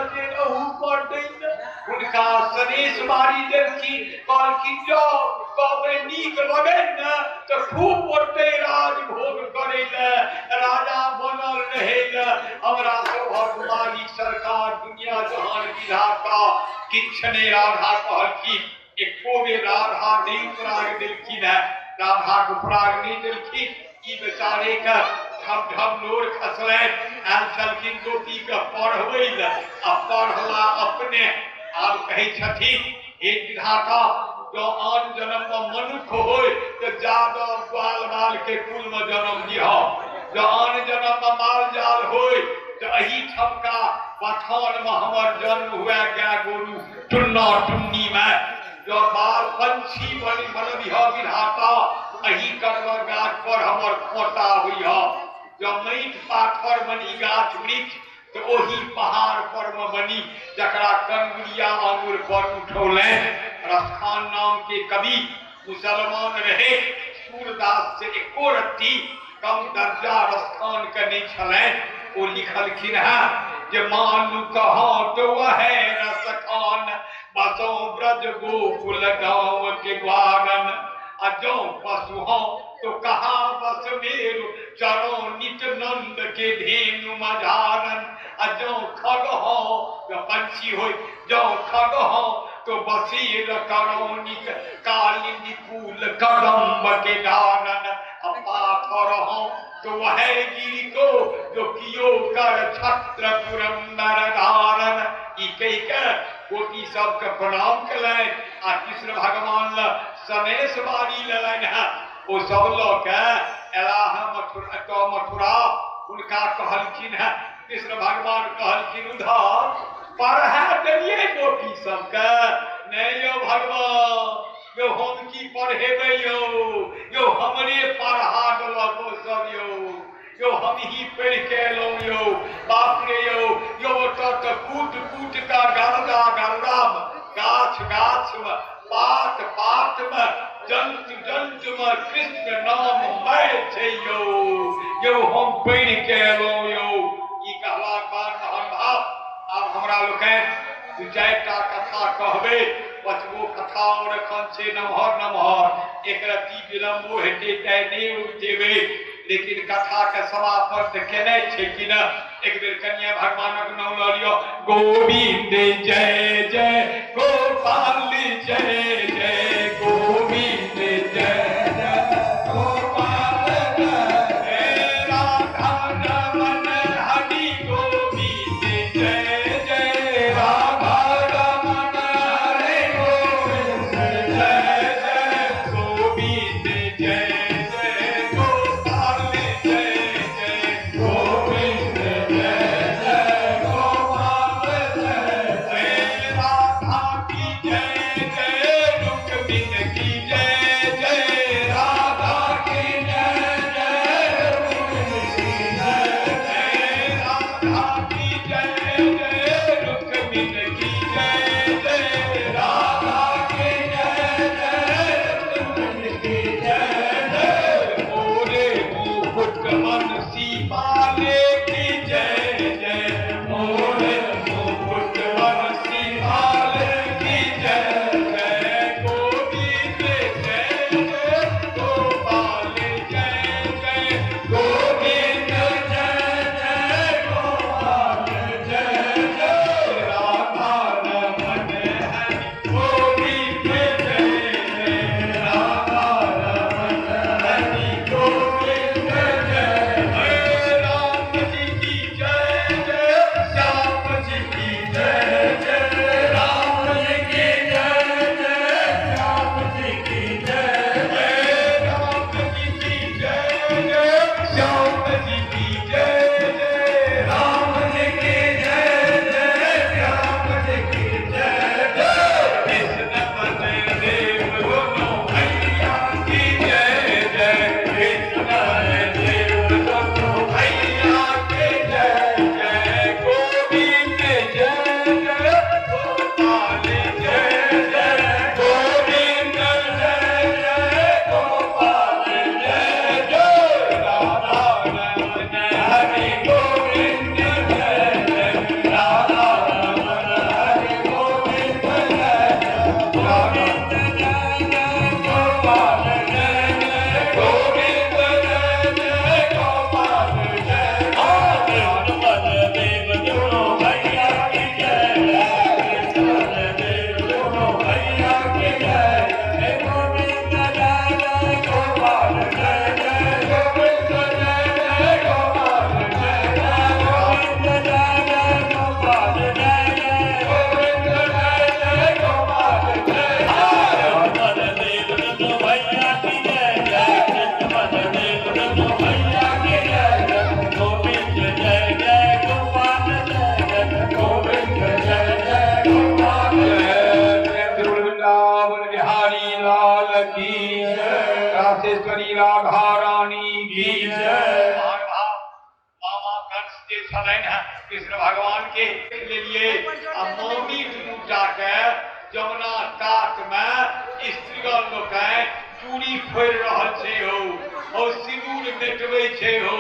नजर अहू पर दै हुनका सनेश मारी देलखिन। कहलखिन जाओ कहबै नीक लगै ने तऽ खूब ओतै राजभोग करै लए, राजा बनल रहै लए। हमरा सभक मालिक सरकार दुनिया जहान विधाता किछु नहि राधा कहलखिन। एको बेर राधा नहि उपराग देलखिन है, राधाके उपराग नहि देलखिन। ई बेचारे के ढब ढब नोर खसलनि। आयल छलखिन गोपी के पढ़बै लए आ पढ़ला अपने। आब कहै छथिन हे विधाता, जँ आन जन्म में मनुख होय तऽ जादव ग्वाल बाल के कुल में जन्म दिह, जँ आन जन्म में माल जाल होय तऽ एहि ठमका बथान में हमर जन्म हुए गाय गोरू टुन्ना टुन्नी में, जँ बाल पंछी बनि बनबिह विधाता एहि करब गाछ पर हमर खोता हुइह, जँ माटि पाथर बनी गाछ वृक्ष तऽ ओहि पहाड़ पर में बनी जकरा कंगुरिया आंगुर पर उठौलनि। रसखान नाम के कवि मुसलमान रहे, सूरदास से एको रत्ती कम दर्जा रसखान के नहीं छलनि। ओ लिखलखिन हैं जे मानु कहाँ तो वह रसखान बसो ब्रज गोकुल गाँव के ग्वारन, आ जौ पशु हूँ तो कहा बस मेरु चरो नित नंद के धेनु मझारन, आ जौ खग हो जो पंछी हो जौ खग हो तो बसीर करो नित कालिंदी कूल कदम्ब के डारन, आ पाथर हो तो वह गिरी को जो कियो कर छत्र पुरंदर धारन। ई कहि के गोपी सबके प्रणाम कलनि आ कृष्ण भगवान ल सनेश बारी लेलनि हैं। ओ सब लऽ के एलाह मथुरा तो मथुरा। हुनका कहलखिन हैं कृष्ण भगवान कहलखिन उधर पढ़ा देलियै गोपी सबके? नहीं यौ भगवान, यौ हम की पढ़ेबै यौ, यौ हमरे पढ़ा देलक ओ सब यौ, यौ हम ही पढ़ि के एलहुँ यौ, बाप रे यौ, यौ ओतऽ तऽ कूट कूट कऽ गरदा गरदा मे, गाछ गाछ मे, पात पात मे, जंतु जंतु मे कृष्ण नाम मय छै यौ, यौ हम पढ़ि के एलहुँ यौ। ई कहलाक बाद महान भाव आब हमरा लोकनि दू चारि टा कथा कहबै, 5गो कथा और एखन छै नमहर नमहर, एक रत्ती विलम्बो हेतै तैं नहि उठेबै, लेकिन कथा के समापन तऽ केनाइ छै कि ने। एक बेर कनिया भगवानक नाम लऽ लिअ। गोविंद जय जय गोपाल जय जय गोविंद जय जय गोपाल जय राधा रमन हरि गोविंद जय जय राधा रमन हरि गोविंद जय जय गोविंद जय जय गोपाल जय जय गोविंद जय जय गोपाल जय जय। आ मामी दुनूटा के जमुना कात मे स्त्रीगण लोकनि चूड़ी फोड़ि रहल छै हौ, हौ सिन्दूर मेटबै छै हौ।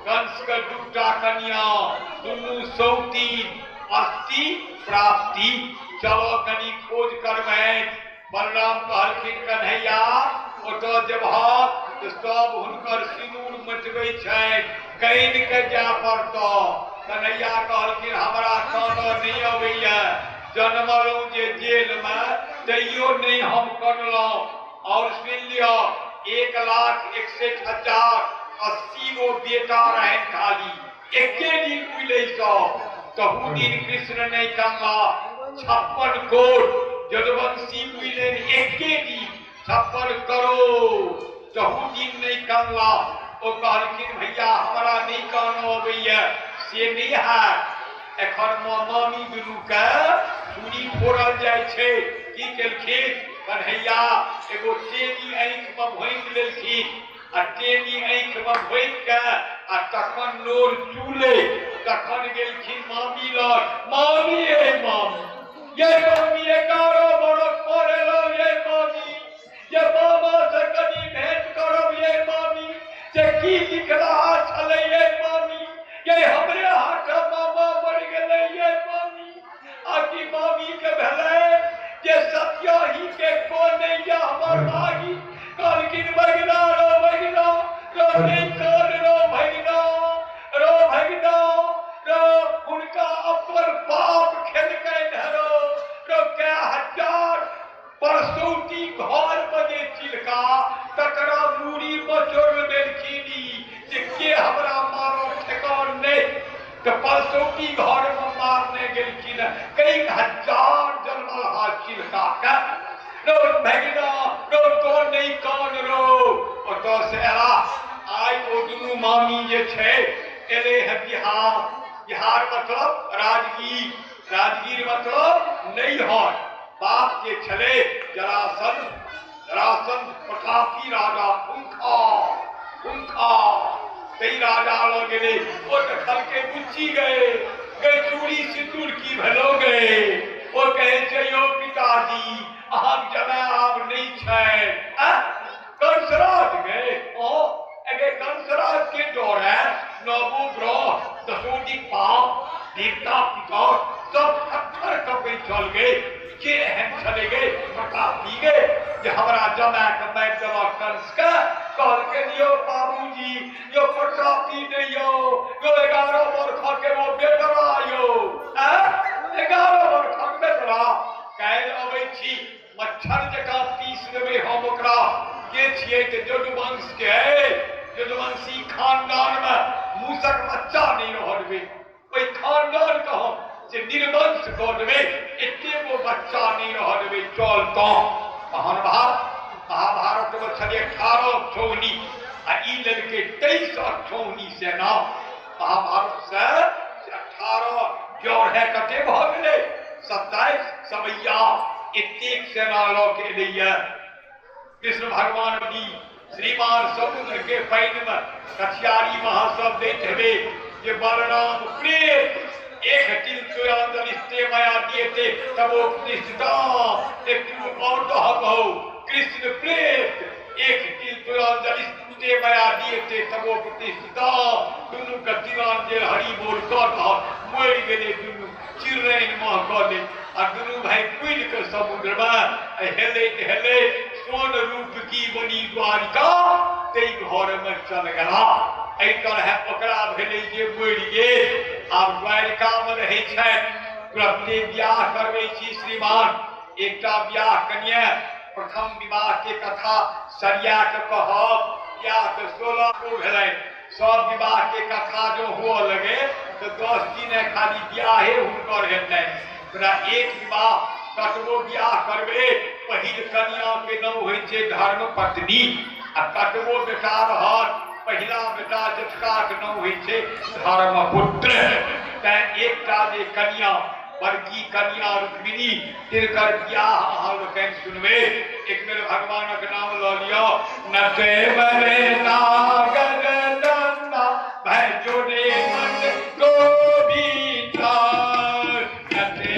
कंस के दूटा कनिया, दुनू सौतीन, अस्ति प्राप्ति। चलो कनी खोज करबै। बलराम कहलखिन कन्हैया ओतऽ जेबहक तऽ सब हुनकर सिन्दूर मेटबै छनि, कानि के जाय पड़तौ। कन्हैया कहलखिन हमरा कानऽ नहि अबैया, जनमलहुँ जे जेलमे तैयो नहि हम कनलहुँ। और सुनि लिअ, 1,61,080 गो बेटा रहनि, खाली एके दिन मिलै सब, तहू दिन कृष्ण नहि कनला। 56 कोट यदुवंशी मिलनि एके दिन, 56 करोड़, तहू दिन नहि कनला। ओ कहलखिन भैया हमरा नहि कानऽ अबैया, से नहि हैत। एखन मामी दुनूके चूड़ी फोड़ल जाइ छै। की केलखिन कन्हैया, एगो टेमी आँखिमे भोंकि लेलखिन आ टेमी आँखिमे भोंकि के आ तखन नोर चूलै, तखन गेलखिन मामी लग। मामी ये मामी, ये मामी 11 बरस पर एलहुँ, ये मामी ये मामा से कनी भेंट करब, ये मामी से की लिखलाहा छलै, ये मामी ये हमरे हाथ मामा मरि गेलै, ये मामी। आ की मामी के भेलै जे सत्याही के कोने या हमर भागी। कहलखिन भगिना रो भगिना रो, नहीं कर रो भगिना रो भगिना रो, हुनका अपन पाप खेलकनि रो रो। कै हजार परसौती घर मे जे चिलका तकरा मूड़ी मचोड़ देलखिन जे के हमरा मारो ठेकान नहि, तऽ परसौती घर मे मारने गेलखिन कई हजार जनमलहा चिलका के। रो भगिना रो, तो नहि कान रो। ओतऽ से एला। आइ ओ दुनू मामी जे छै एलै है बिहार। बिहार मतलब राजगीर, राजगीर मतलब नैहर। बाप के छलै जरासंध, जरासंध प्रतापी राजा, हुनका हुनका तै राजा लग गेलै। ओ देखलकै बुच्ची गए गए चूड़ी सिन्दूर की भेलो गए। ओ कहै छै यौ पिताजी अहाँके जमाय आब नहि छै। कंसराज गए, ओ अगे कंसराज के डर है नवो ग्रह दसो दिक्पाल देवता पितर सब थर कपै चल गए। के एहन छलै गे प्रतापी गे जे हमरा जमाय के मारि देलक कंस के। कहलकै यौ बाबूजी यौ प्रतापी नहि यौ, यौ 11 बरख के ओ बेटरा यौ, 11 बरखक बेटरा। काल्हि अबै छी मच्छर जकाँ पीस देबै हम ओकरा। के छियै तऽ यदुवंश के, यदुवंशी खानदान मे मूसक बच्चा नहि रहऽ देबै, ओहि खानदान के हम से निर्वंश कऽ देबै, एते गो बच्चा नहि रहऽ देबै। चल तऽ तहन भात महाभारत मे छलै 18 अक्षौहिणी आ ई लेलकै 23 अक्षौहिणी सेना। महाभारत से 18 जोड़ है कते भऽ गेलै 27 सवैया, एतेक सेना लऽ के एलैया। कृष्ण भगवान जी श्रीमान समुद्र के पानि मे कछियारी मे अहाँ सब दैत हेबै जे बलराम प्रेत एक तिल तुरांजलि माया दिएते तब ओ प्रतिष्ठिता। एक तिल और कह कहो कृष्ण प्रेत एक तिल तुरांजलि माया दिएते तब ओ प्रतिष्ठिता। दुनू के तिलांजलि हरि बोल कऽ दह मरि गेलै दुनू, चिड़ैन मह कऽ ले आ दुनू भाई कूदि के समुद्र मे हेलैत हेलैत सोन रूप की बनी द्वारिका तै घर मे चल गेला। एहि तरह ओकरा भेलै जे मरि गेल। आब द्वारिका मे रहै छथि। तुरन्ते बियाह करबै छी श्रीमान, एकटा बियाह कनिए प्रथम विवाह के कथा सरिया के कहब। बियाह तऽ 16 गो भेलै, सब विवाह के कथा जो हुअ लगे तऽ 10 दिन खाली बियाहे हुनकर हेतनि। तोरा एक विवाह कतबो बियाह करबै, पहिल कनिया के नाम होइ छै धर्म पत्नी, आ कतबो बेटा रहत पहिला बेटा जेठका के नाम होइ छै धर्मपुत्र। तैं एकटा जे कनिया बड़की कनिया रुक्मिणी तिनकर बियाह अहाँ लोकनि सुनबै। एक बेर भगवानक नाम लऽ लिअ। नचे बरे नागर नंदा भय जोड़े मन गोविंदा, नचे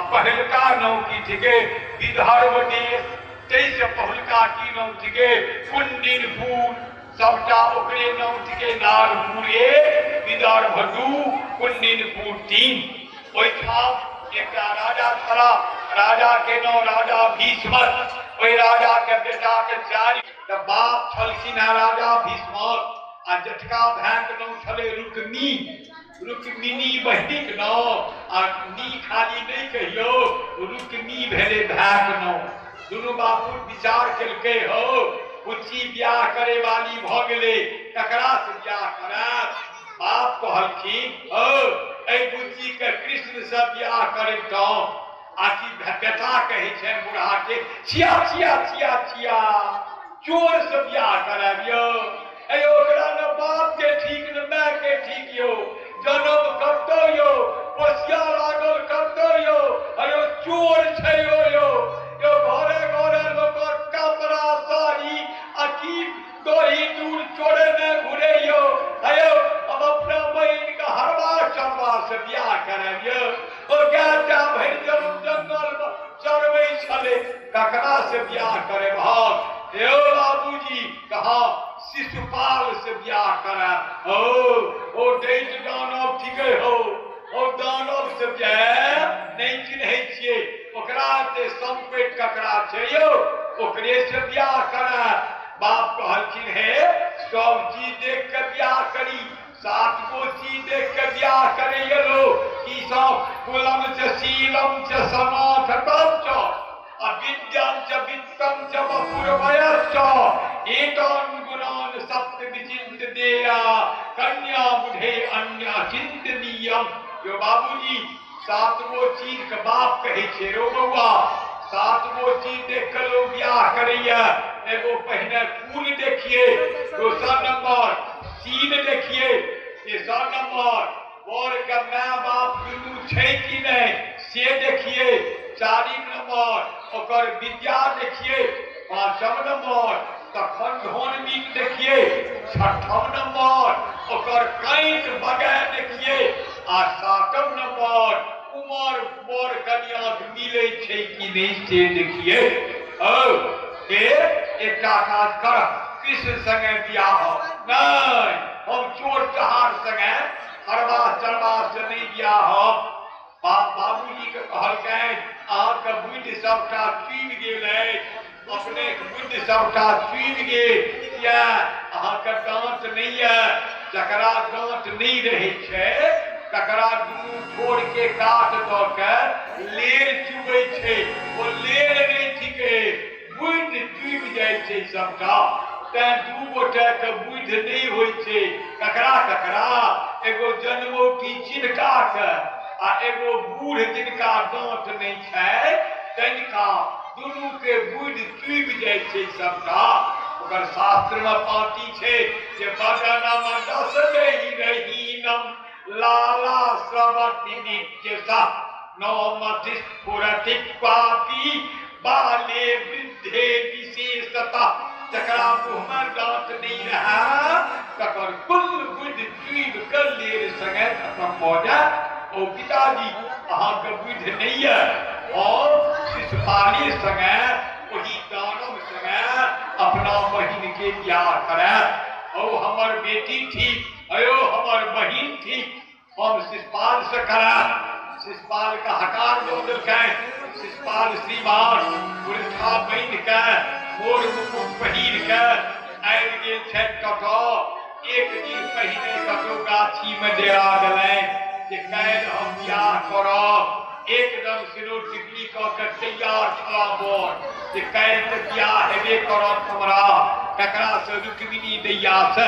पहिलका नाम की थिके विदर्भ देश, ताहिसँ पहिलका की नाम थिके कुंडिनपुर, सबटा ओकरे नाम थिके नागपुर 1, विदर्भ 2, कुंडिनपुर 3। ओहिठाम एकटा राजा छलाह, राजा के नाम राजा भीष्मक। ओहि राजा के बेटा के 4 तऽ बाप छलखिन हेँ राजा भीष्मक, आ जेठका भायके नाम छलै रुक्मी। रुक्मिणी बहिनीक नाम, आ नी खाली नहि कहियौ, रुक्मी भेलै भायके नाम। दुनू बापू विचार केलकै, हौ बुच्ची बियाह करे वाली भऽ गेलै, ककरा से बियाह करायब? बाप कहलखिन, हौ एहि बुच्चीके कृष्ण से बियाह करैतहुँ। आकि बेटा कहै छनि बुढ़ा के, छिया छिया छिया छिया चोर से बियाह करायब यौ। अयो ओकरा न बाप के ठीक न my के ठीक यौ, जनम कतौ यौ, पोसिया लागल कतौ यौ, अयो चोर छै यौ यौ यौ घरे घरे लोकक कपड़ा साड़ी आ की दही दूध चोरेने घुरे यौ। अयो हम अपना बहिन के हरबा चरबा से बियाह करायब यौ। ओ गाय टा भरि जनम जंगल मे चरबै छलै, ककरा से बियाह करेब हम? यौ बाबूजी कहाँ शिशुपाल से बियाह करायब। हो ओ दैत दानव ठीके हो, ओ दानव से बियाह नहि चिन्है छियै, ओकरा एते सम्पति ककरा छै यौ, ओकरे से बियाह करायब। बाप कहलखिन, हे सब चीज देख के बियाह करी, 7 गो चीज देख के बियाह करे लोग, की सब? कुलम च शीलम च सनाथतम च अविद्यं च वित्तं च वपुर्वयश्च एतान् गुणान् सप्त विचिन्त्य देया कन्या बुढ़े अन्य अचिन्तनीयम्। यो बाबूजी 7 गो चीज के बाप कहै छै, रो बौआ 7 गो चीज देख के लोग बियाह करैया। एगो पहिने कुल देखिए, दोसर नंबर सील देखिए, तेसर नंबर वर के my बाप दुनू छै कि नहि से देखिए, 4 नंबर ओकर विद्या देखिए, 5 नंबर तखन धन बीत देखिए, 6 नंबर ओकर कैंट बगाए देखिए, आ 7 नंबर उमर वर कन्याक मिलै छै कि नहि से देखिए। औ हे एकटा काज कर, कृष्ण संगे बियाह नहि, हम चोर चहार संगे हरबा चरबा से नहि बियाह। बाबूजी के कहलकनि, अहाँके बुद्धि सबटा चुबि गेल अछि, अपनेके बुद्धि सबटा चुबि गेल, किया अहाँके दाँत नहि यऽ। जकरा दाँत नहि रहै छै तकरा दुनू ठोर के काट दऽ के लेर चुबै छै, ओ लेर नहि थिकै, बुद्धि चुबि जाइ छै सबटा। तैं 2 गोटेके बुद्धि नहि होइ छै, ककरा ककरा? एगो जनमौटी चिनकाके आ एगो बूढ़ जिनका दाँत नहि छै तनिका दुनू के बुद्धि चुबि जाइ छै सबटा। ओकर शास्त्र मे पाँती छै जे बदनम दस नहि रहीनम लाला स्रवति नित्यसा नौ मति स्फुरति पापी बाले वृद्धे विशेषता। जकरा मुँहमे दाँत नहि रहए तकर कुल बुद्धि चुबि कऽ लेर संगे खतम भऽ जायत। ओ पिताजी अहाँके बुद्धि नहि यऽ, हम शिशुपाली संगे ओहि दानव संगे अपना बहिन के बियाह करायब। ओ हमर बेटी ठीक, अयो हमर बहिन ठीक, हम शिशुपाल से करायब। शिशुपाल के हकार दऽ देलकनि। शिशुपाल श्रीमान पुरखा बनि के मोर मुकुट पहिर के आबि गेल छथि। कतऽ एक दिन पहिने कतौ गाछी में डेरा देलनि जे काल्हि हम बियाह करब। एकदम सिनूर टिकली कऽ के तैयार छला बर जे काल्हि तऽ बियाह हेबे करत हमरा। ककरा से? रुक्मिणी दैया से।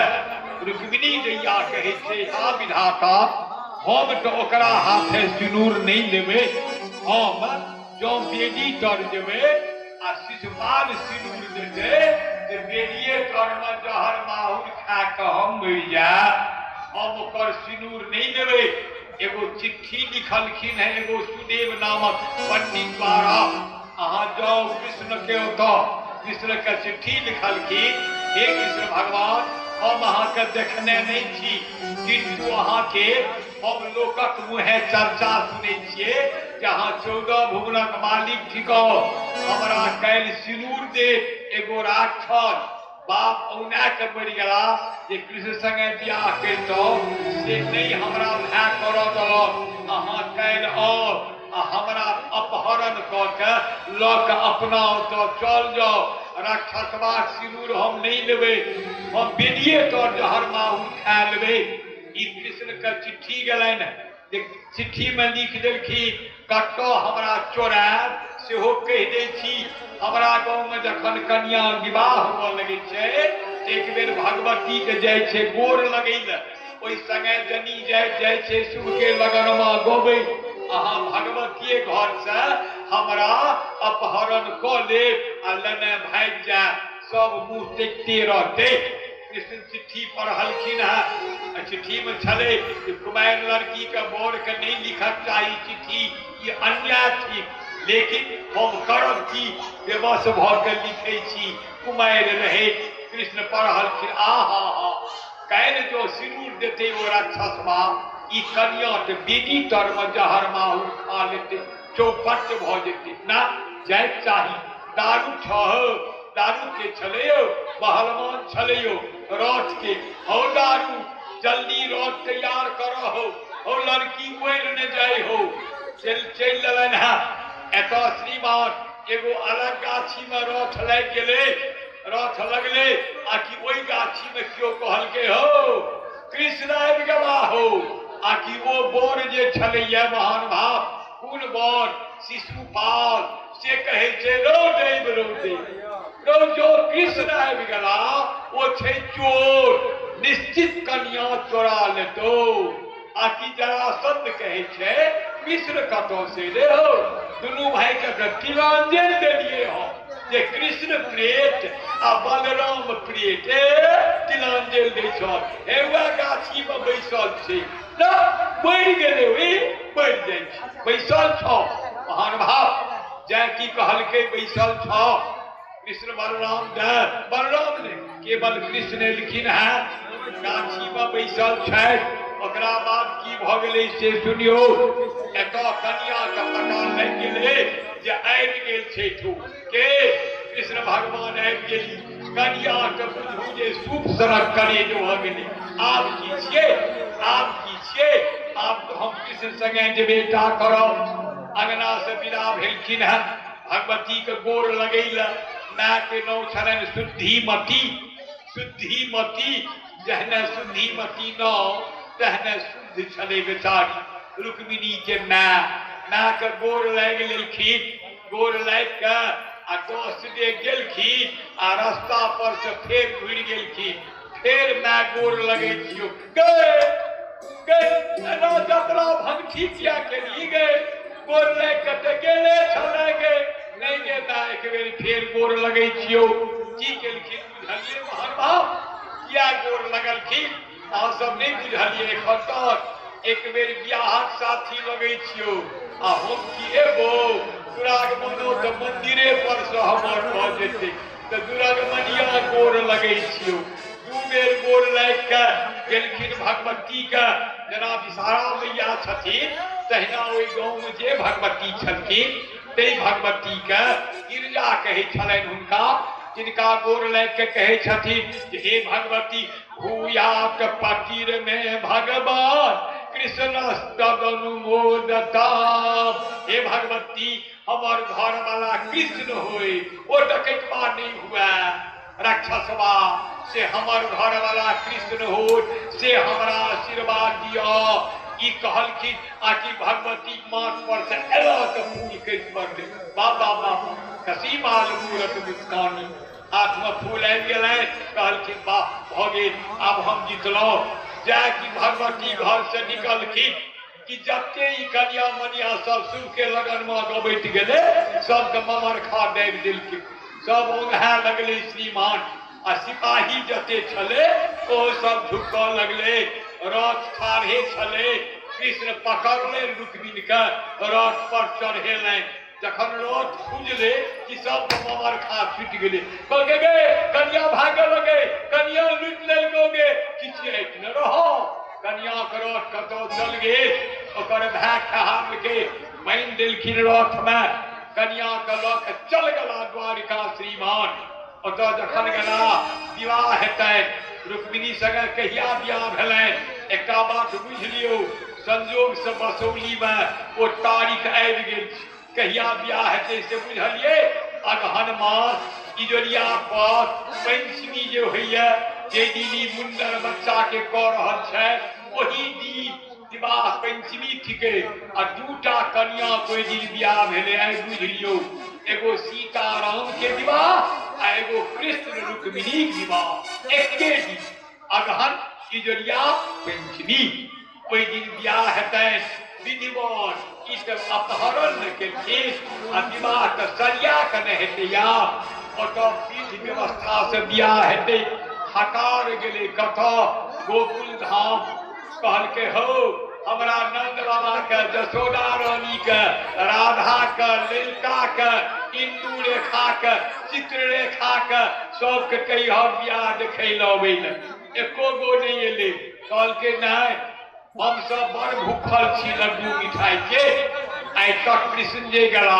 रुक्मिणी दैया कहै छै, हा विधाता, हम तऽ ओकरा हाथे सिनूर नहि लेबै। हम जँ बेदी तर जेबै आ शिशुपाल सिनूर देतै तऽ बेदिये तरमे जहर माहुर खा कऽ हम मरि जायब। हम ओकर सिनूर नहि लेबै। एगो चिट्ठी लिखलखिन है एगो सुदेव नामक पंडित द्वारा, अहाँ जाउ कृष्ण के ओतऽ। कृष्ण के चिट्ठी लिखलखिन, हे कृष्ण भगवान, हम अहाँके देखने नहि छी, किन्तु अहाँके हम लोकक मुँहे चर्चा सुनै छियै जे अहाँ 14 भुवनक मालिक थिकौ। हमरा काल्हि सिनूर देत एगो राक्षस। बाप औना के मरि गेला जे कृष्ण संगे बियाह करितौ, से नहि हमरा भाय करऽ देलक। अहाँ काल्हि आउ आ हमरा अपहरण कऽ के लऽ के अपना ओतऽ चल जाउ। राक्षसबाक सिनूर हम नहि लेबै, हम बेदिये तर जहर माहुर खा लेबै। ई कृष्ण के चिट्ठी गेलनि जे चिट्ठी में लिख देलखिन कतऽ हमरा चोरायब सेहो कहि दै छी। हमरा गाँव में जखन कन्या विवाह होबऽ लगै छै एक बेर भगवती के जाइ छै गोर लगै लए, ओहि संगे जनी जाइ जाइ छै शुभ के लगनमा गबै। अहाँ भगवतीये घर से हमरा अपहरण कऽ लेब आ लेने भागि जायब, सब मुँह तकिते रहतै। कृष्ण चिट्ठी पढ़लखिन हेँ। चिट्ठीमे छलै जे कुमारि लड़कीके बरके नहि लिखक चाही चिट्ठी, ई अन्याय थिक, लेकिन हम करब की, बेबस भऽ के लिखै छी। कुमारि रहै। कृष्ण पढ़लखिन, आ हा हा, काल्हि जो सिनूर देतै ओ राक्षसबा, ई कनिया तऽ बेदी तरमे जहर माहुर खा लेतै, चौपट भऽ जेतै। ना जायके चाही। दारू छह, दारू के छलै यौ, पहलवान छलै यौ रथ के। हौ दारू, जल्दी रथ तैयार करऽ हौ, हौ लड़की मरि ने जाइ हौ। चलि चलि लेलनि हेँ। एतऽ श्रीमान एगो अलग गाछीमे रथ लागि गेलै। रथ लगलै आ कि ओहि गाछीमे केओ कहलकै, हौ कृष्ण आबि गेला हौ। आ कि ओ बर जे छलैया महान भाव, कोन बर? शिशुपाल। से कहै छै, रौ दैव, रौ दैव, रौ जो कृष्ण आबि गेला ओ छै चोर, निश्चित कनिया चोरा लेतौ। आ कि जरासंध कहै छै, कृष्ण कतऽ से रे हौ? दुनू भाई के तऽ तिलांजलि देलियै हम जे कृष्ण प्रेत आ बलराम प्रेत। तिलांजलि दै छल, हे वएह गाछी मे बैसल छै न, मरि गेलै, ओहि मरि जाइ छै, बैसल छौ महानुभाव। जय की कहलकै, बैसल छौ कृष्ण बलराम दे, बलराम ने केवल कृष्ण एलखिन हैं, गाछी मे बैसल छथि। ओकरा बाद की भऽ गेलै से सुनियौ। एतऽ कनिया के पता लागि गेलै जे आबि गेल छै ठू के कृष्ण भगवान आबि गेली। कनिया के बुझू जे सूप सड़क करे जो भऽ गेलै। आब की छियै, आब की छियै, आब तऽ हम कृष्ण संगे जेबे टा करब। अंगना से विदा भेलखिन हेँ भगवती के गोर लगै लए। माय के नाम छलनि शुद्धिमती। शुद्धिमती जहने शुद्धिमती नाम तहने शुद्ध छलै बेचारी रुक्मिणी के माय। माय के गोर लागि लेलखिन। गोर लागि के आ 10 डेग गेलखिन आ रास्ता पर से फेर घुरि गेलखिन। फेर माय गोर लगै छियौ, गे गे एना जतरा भंगठी किया केली गे गोर लागि कऽ तऽ गेले छलै गे नहि गे माय एक बेर फेर गोर लगै छियौ की केलखिन बुझलियै महानुभाव किया गोर लगलखिन अहाँ सब नहि बुझलियै एखन तक एक बेर बियाहक साथी लगै छियौ आ हम की एबो दुरागमनो तऽ मंदिरे पर से हमर भऽ जेतै तऽ दुरागमनिया गोर लगै छियौ दू बेर गोर लागि कऽ गेलखिन भगवतीके जेना विषहारा मैया छथिन तहिना ओहि गाँवमे जे भगवती छलखिन ताहि भगवतीके गिरजा कहै छलनि हुनका तिनका गोर लागि कऽ कहै छथिन जे हे भगवती भूयाक पतिर मे भगवान कृष्ण तदनुमोदता हे भगवती हमर घरवाला कृष्ण होय ओ डकैतबा नहि हुए राक्षसबा से हमर घरवाला कृष्ण हो से हमरा आशीर्वाद दिअ ई कहलखिन आ कि भगवती माथ पर से एला तऽ फूल खसि पड़लै बाबा बाबा कसी बाल मूरत मुस्कानी हाथमे फूल आबि गेलै कहलखिन वाह भऽ गेल आब हम जीतलहुँ जाय कि भगवती घरसँ निकलखिन कि जते ई कनिया मनिया सब शिव के लगन में गबैत गेलै सबके ममरखा दाबि देलकै सब ओंघाय लगलै श्रीमान आ सिपाही जते छलै ओहो सब झुकऽ लगलै रथ ठाढ़े छलै कृष्ण पकड़ले रुक्मिणी के रथ पर चढ़ेलनि जखन रथ खुजलै कि सब ममरखा छुटि गेलै कहलकै गे कनिया भागऽ लगे कनिया लुटि लेलकौ गे किछु ने रहो कनियाके रथ कतौ चल गेल ओकर भाय खेहारलकै बान्हि देलखिन रथमे कनियाके लऽ कऽ चल गेला द्वारिका श्रीमान ओतऽ जखन गेला विवाह हेतनि रुक्मिणी सङ्गे कहिया बियाह भेलनि एकटा बात बुझि लियौ संजोगसँ बसौलीमे ओ तारीख आबि गेल छै कहिया बियाह हेतै से बुझलियै अगहन मास इजोरिया पर पंचमी जे होइए जे दिन ई मुंडन बच्चाके कऽ रहल छै ओही दिन विवाह पंचमी थिकै आ दूटा कनिया ओहि दिन बियाह भेलै आइ बुझि लियौ एगो सीताराम के विवाह आ एगो कृष्ण रुक्मिणीक विवाह एके दिन अगहन इजोरिया पंचमी ओहि दिन बियाह हेतनि विधिवत ई तऽ अपहरण ने केलखिन आ विवाह तऽ सरिया कऽ ने हेतै आब ओतऽ विधि व्यवस्था से बियाह हेतै हकार गेलै कतऽ गोकुल धाम कहलकै हौ हमरा नन्द बाबाके जसोदा रानीके राधाके ललिताके इन्दु रेखाके चित्ररेखाके सबके कहिहऽ बियाह देखै लए अबै लए एको गो नहि एलै कहलकै नहि हमसब बड़ भूखल छी लड्डू मिठाई के आइ तक कृष्ण जे गेला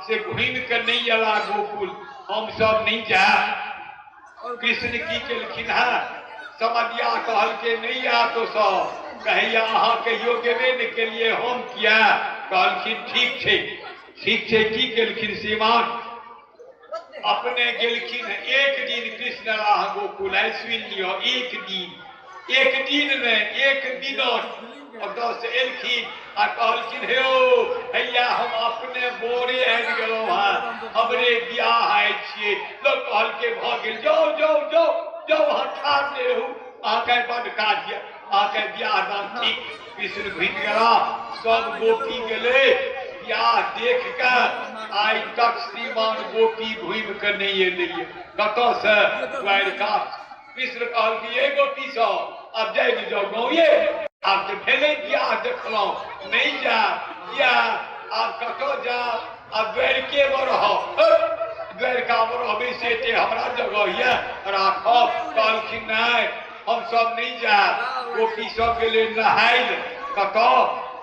से घुमि कऽ नहि एला गोकुल हमसब नहि जायब कृष्ण की केलखिन हेँ समदिया कहलकै नहि आयत ओ सब कहैया अहाँ कहियो गेबे नहि केलियै हम किया कहलखिन ठीक छै ठीक छै की केलखिन श्रीमान अपने गेलखिन एक दिन कृष्ण अलाह गोकुल आइ सुनि लिअ एक दिन एक दिन नहि एक दिन ओतऽ से एलखिन आ कहलखिन हे ओ हैया हम अपने बोरे आबि गेलहुँ हँ हमरे बियाह आइ छियै लोक कहलकै भऽ गेल जाउ जाउ जाउ जाउ अहाँ ठाढ़ नहि रहू अहाँके बड्ड काज यऽ अहाँके बियाह दान ठीक कृष्ण घुमि गेला सब गोपी गेलै बियाह देख कऽ आइ तक श्रीमान गोपी घुमि कऽ नहि एलैए कतऽसँ द्वारिका कृष्ण कहलखिन ये गोपी सब आब जाइ ने जाउ गाँवे आब तऽ भेलै बियाह देखलहुँ नहि जायब किया आब कतऽ जायब आब द्वारिकेमे रहब द्वारिकामे रहबै से एते हमरा जगह यऽ राखब कहलखिन नहि हम सब नहि जायब गोपी सब गेलै नहाय लए कतऽ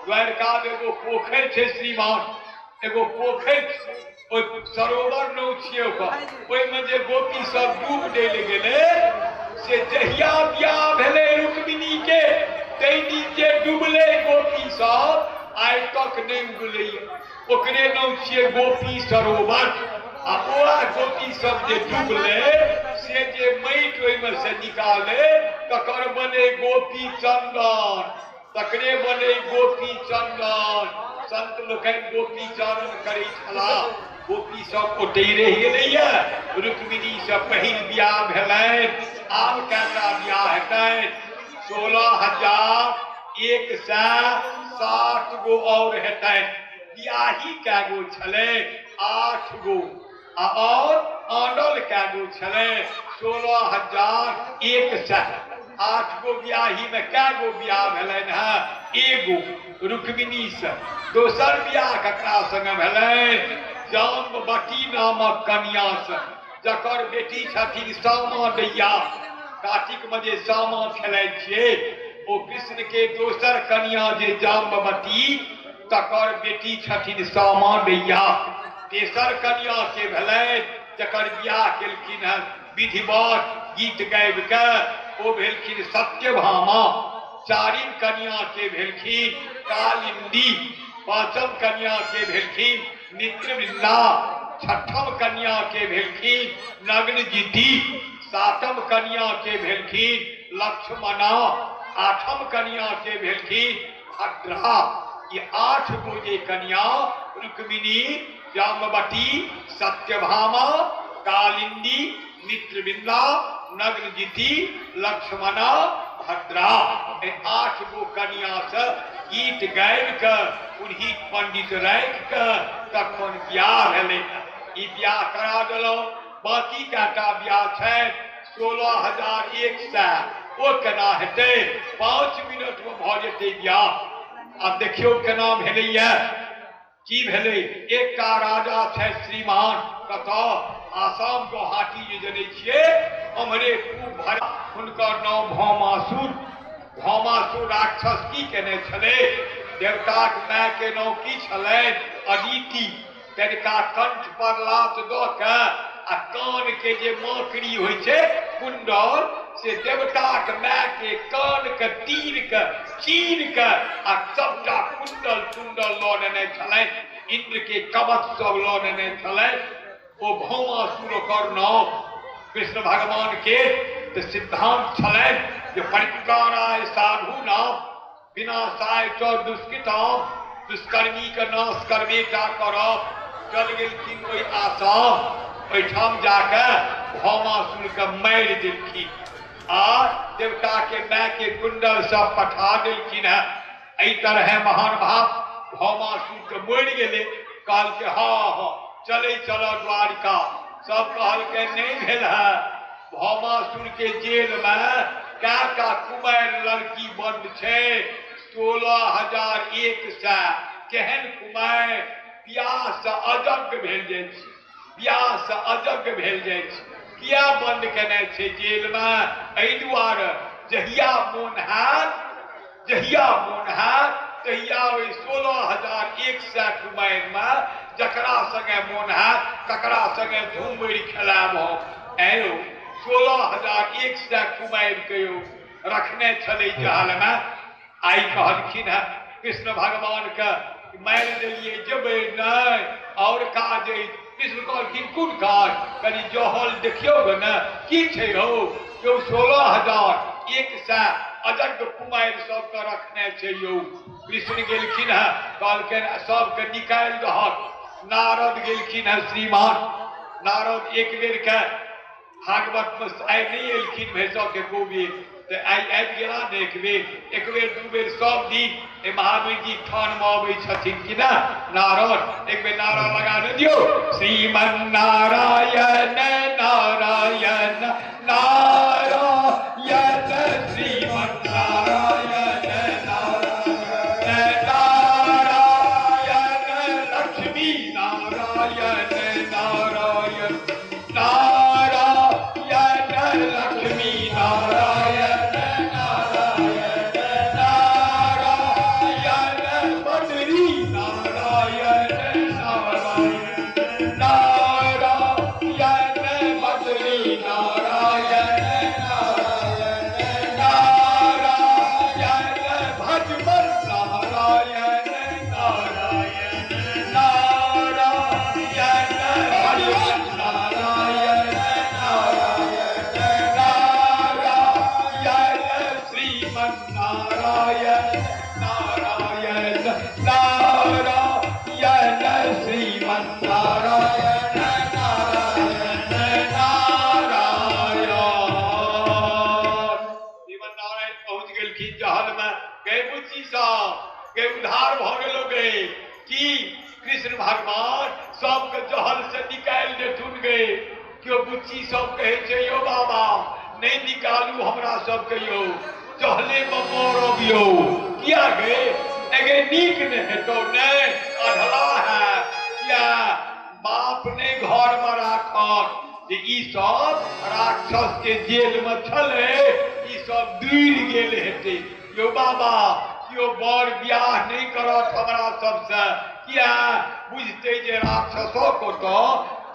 द्वारकामे एगो पोखरि छै श्रीमान एगो पोखरि छै ओहि सरोवर नौ छियै ओकर ओहिमे जे गोपी सब डूब दै लए गेलै से जहिया बियाह भेलै रुक्मिणी के ताहि दिन जे डूबलै गोपी सब आइ तक नहि उगलै ओकरे नाम छियै गोपी सरोवर आ ओ गोपी सब जे डूबलै से जे माटि ओहिमे से निकाले तकर बने गोपी चंदन तकरे बने गोपी चंदन संत लोकनि गोपी चारण करै छलाह गोपी सब ओतहि रहि गेलैए रुक्मिणी से पहिल बियाह भेलनि आब कएटा बियाह हेतनि 16,000। 107 गो और हेतनि। बियाही कए गो छलै? 8 गो। आ और आनल कए गो छलै? 16,100। 8 गो बियाही में कए गो बियाह भेलनि हँ? एगो रुक्मिणी से। दोसर बियाह ककरा संगे भेलनि? जाम्बवती नामक कन्या से, जकर बेटी छथिन सामा दैया। कार्तिक में जे सामा खेलाइ छियै ओ कृष्ण के दोसर कन्या जे जाम्बवती, तकर बेटी छथिन सामा दैया। तेसर कन्या के भेलनि जकर बियाह केलखिन हँ विधिवत गीत गाबि के, ओ भेलखिन सत्यभामा। चारिम कन्या के भेलखिन कालिंदी। पांचम कन्या के भेलखिन मित्रवृंदा। छठम कन्या के भेलखिन नग्नजीती। सातम कन्या के भेलखिन लक्ष्मणा। आठम कन्या के भेलखिन भद्रा। ये 8 गो जे कन्या रुक्मिणी, जामवती, सत्यभामा, कालिंदी, मित्रवृंदा, नग्नजीती, लक्ष्मणा, भद्रा, ए 8 गो कन्या से गीत गाबि के पुरोहित पंडित राखि के तखन बियाह भेलै। ई बियाह करा देलहुँ। बाकी कएटा बियाह छै? 16,100। ओ केना हेतै? 5 मिनट में भऽ जेतै बियाह। आब देखियौ केना भेलैया, की भेलै। एकटा राजा छै श्रीमान, कतऽ? आसाम गुवाहाटी जे जनै छियै, ओम्हरे खूब भर, हुनकर नाम भौमासुर। भौमासुर राक्षस की केने छलै? देवताक माय के नाम की छलनि? अदिति। तनिका कंठ पर लात दऽ के आ कान के जे माकड़ी होइ छै कुंडल, से देवताक माय के कान के तीर के चीर के आ सबटा कुंडल तुंडल लऽ लेने छलनि, इंद्र के कवच सब लऽ लेने छलनि। ओ भौमासुर ओकर नाम। कृष्ण भगवान के तऽ सिद्धांत छलनि जे परित्राणाय साधु नाम विनाशाय च दुष्कृताम, दुष्कर्मी के नाश करबे टा करब। चल गेलखिन ओहि आसाम, ओहिठाम जाके भौमासुर के मारि देलखिन आ देवता के माय के कुंडल सब पठा देलखिन है। एहि तरहे महान भाव भौमासुर के मरि गेलै। कहलकै हँ हँ चलै चल द्वारिका। सब कहलकै नहि भेल है, भौमासुर के जेल में कएटा कुमारि लड़की बंद छै? 16,100। केहन कुमारि? बियाह से अजग्ग भेल जाइ छै, बियाह से अजग्ग भेल जाइ छै। किया बंद केने छै जेल में? एहि दुआरे जहिया मोन हैत, जहिया मोन हैत तहिया ओहि 16,100 कुमारि में जकरा संगे मोन हैत तकरा संगे झुमरि खेलायब हम। ऐं यौ, 16,100 कुमारि के यौ रखने छलै जहल में। आइ कहलखिन हेँ कृष्ण भगवान के मारि देलियै, जेबै नहि, और काज अछि। कृष्ण कहलखिन कोन काज? कनि जहल देखियौ गे ने की छै हौ। यौ 16,100 अजग्ग कुमारि सबके रखने छै यौ। कृष्ण गेलखिन हेँ, कहलखिन सबके निकालि दहक। नारद गेलखिन हेँ श्रीमान। नारद एक बेर के भागवत में आइ नहि एलखिन भैंसक एको बेर, तऽ आइ आबि गेला ने एक बेर, एक बेर दू बेर सब दिन एहि महावीर जी थान में अबै छथिन कि ना नारद। एक बेर नारा लगा ने दियौ, श्रीमन नारायण नारायण नारायण, श्रीमन नारायण नारायण नारायण, लक्ष्मी नारायण नारायण नारायण, लक्ष्मी नारायण नारायण नारायण, बद्री नारायण नारायण नारायण, बद्री नारायण नारायण नारायण, भजमन नारायण नारायण नारायण, कृष्ण भगवान सबके जहल से निकालि देथुन गे। केओ बुच्ची सब कहै छै यौ बाबा नहि निकालू हमरा सबके यौ, जहले मे मरब यौ। किया गे? एगे नीक नहि हेतौ, नहि अधला है। किया? बाप नहि घर मे राखत जे ई सब राक्षस के जेल मे छलै, ई सब दूर गेल हेतै। यौ बाबा केओ बर बियाह नहि करत हमरा सबसँ, किया? बुझतै जे राक्षसक ओतऽ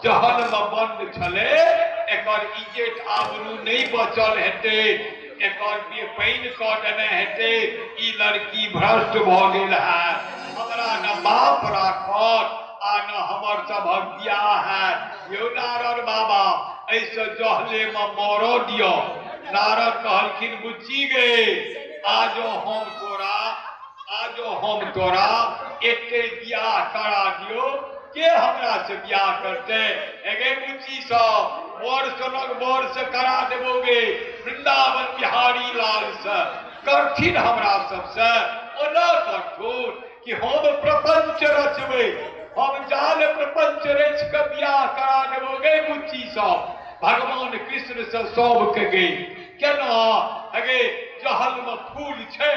जहलमे बन्द छलै, एकर इज्जत आबरू नहि बचल हेतै, एकर पानि कऽ देने हेतै, ई लड़की भ्रष्ट भऽ गेल है, हमरा न बाप राखत आ न हमर सभक बियाह हैत। यौ नारद बाबा एहिसँ जहलेमे मरऽ दिअ। नारद कहलखिन बुच्ची गे, आजो हम तोरा आजो हम तोरा एते बियाह करा दियो, के हमरा से बियाह करते? एगे बुच्ची सब बर सनक बर से करा देबोगे, वृंदावन बिहारी लाल से करथिन हमरा सबसे, ओना करथुन कि हम प्रपंच रचबै, हम जाल प्रपंच रचि कऽ बियाह करा देबोगे बुच्ची सब भगवान कृष्ण से सबके गे। केना अगे जहल मे फूल छै,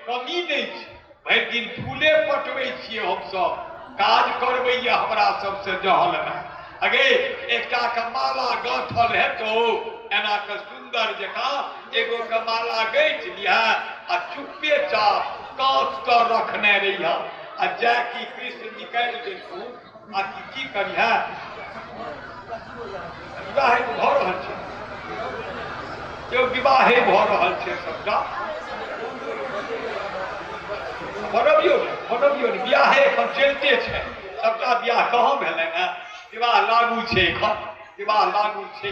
कमी नहि छै, भरि दिन फूले पटबै छियै हमसब, काज करबैया हमरा सबसे जहल मे। अगे एकटा के माला गाँथल हेतौ, एना के सुन्दर जकाँ एगो के माला गाँथि लिह आ चुप्पे चाप काँच तर रखने रहिह, आ जाय कि कृष्ण निकालि देथुन आ कि की करिहे। विवाह भऽ रहल छै यौ, विवाहे भऽ रहल छै सबटा। मनबियौ ने, मनबियौ ने, बियाहे एखन चलिते छै सबटा। बियाह कहाँ भेलै ने, विवाह लागू छै एखन, विवाह लागू छै,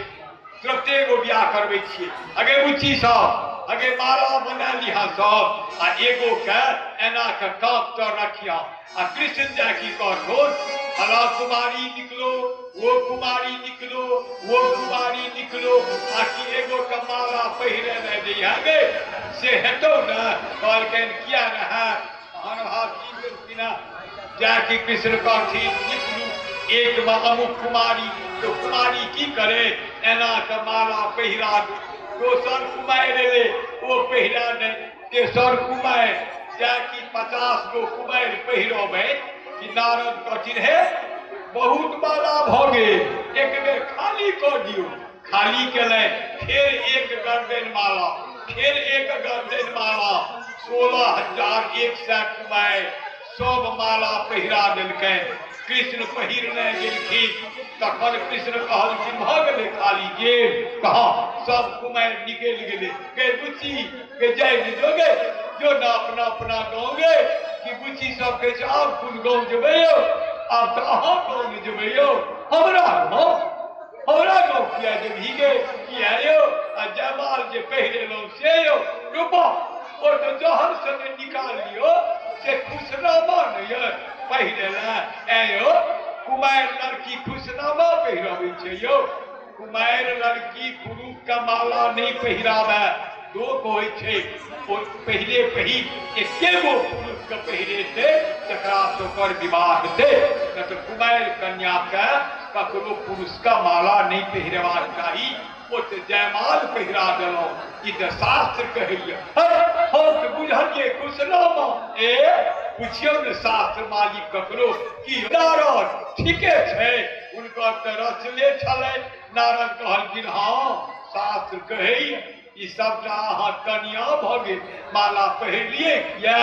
तुरते एगो बियाह करबै छियै। अगे बुच्ची सब, अगे माला बना लिहा सब आ एगो के एना के काँप तर रखिहा, आ कृष्ण जा की कहथुन, फला कुमारी निकलो, वो कुमारी निकलो, वो कुमारी निकलो, आ कि एगो के माला पहिरे ने जइहा गे, से हेतौ ने? कहलकनि किया ने हैत। महानुभाव की केलखिन, जा कि कृष्ण कहथिन निकलू एक मे अमुक कुमारी, तो कुमारी की करे, एना के माला पहिरा दू। दोसर कुमारि एलै, ओ पहिरा नहि, तेसर कुमारि, जा कि 50 गो कुमारि पहिरबै कि नारद कहथिन हे बहुत माला भऽ गेल, एक बेर खाली कऽ दियौ। खाली केलनि, फेर एक गर्दन माला, फेर एक गर्दन माला, 16,100 कुमारि सब माला पहिरा देलकनि। कृष्ण पहिरने गेलखिन, तखन कृष्ण कहलखिन भऽ गेलै खाली जेल, कहाँ सब कुमारि निकलि गेलै। गे बुच्ची गे, जाय ने जो गे, जो ने अपना अपना गाँव गे। कि बुच्ची सब कहै छै आब कोन गाँव जेबै यौ, आब तऽ अहाँ गाँव ने जेबै यौ, हमरा गाँव, हमरा गाँव किया जेबही गे, किया यौ? आ जयमाल जे पहिरेलहुँ से यौ रूपा, ओ तऽ जहर से नहि निकाल लियौ से खुशनामा नहि यऽ पहिरे लए। ऐ यौ कुमारि लड़की खुशनामा पहिरबै छै यौ? कुमारि लड़की पुरुष के माला नहि पहिराबै, दोख होइ छै। ओ पहिले पहिल एके गो पुरुष के पहिरेतै तकरा से ओकर विवाह हेतै, नहि तऽ कुमारि कन्या के ककरो पुरुष के माला नहि पहिरेबाक चाही। ओ तऽ जयमाल पहिरा देलहुँ, ई तऽ शास्त्र कहैया। हम तऽ बुझलियै कुशलामा, ए पुछियौ ने शास्त्र मालिक ककरो कि नारद ठीके छै, हुनकर तऽ रचले छलै। नारद कहलखिन हँ शास्त्र कहैया, ई सबटा अहाँ कनिया भऽ गेल, माला पहिरलियै किया?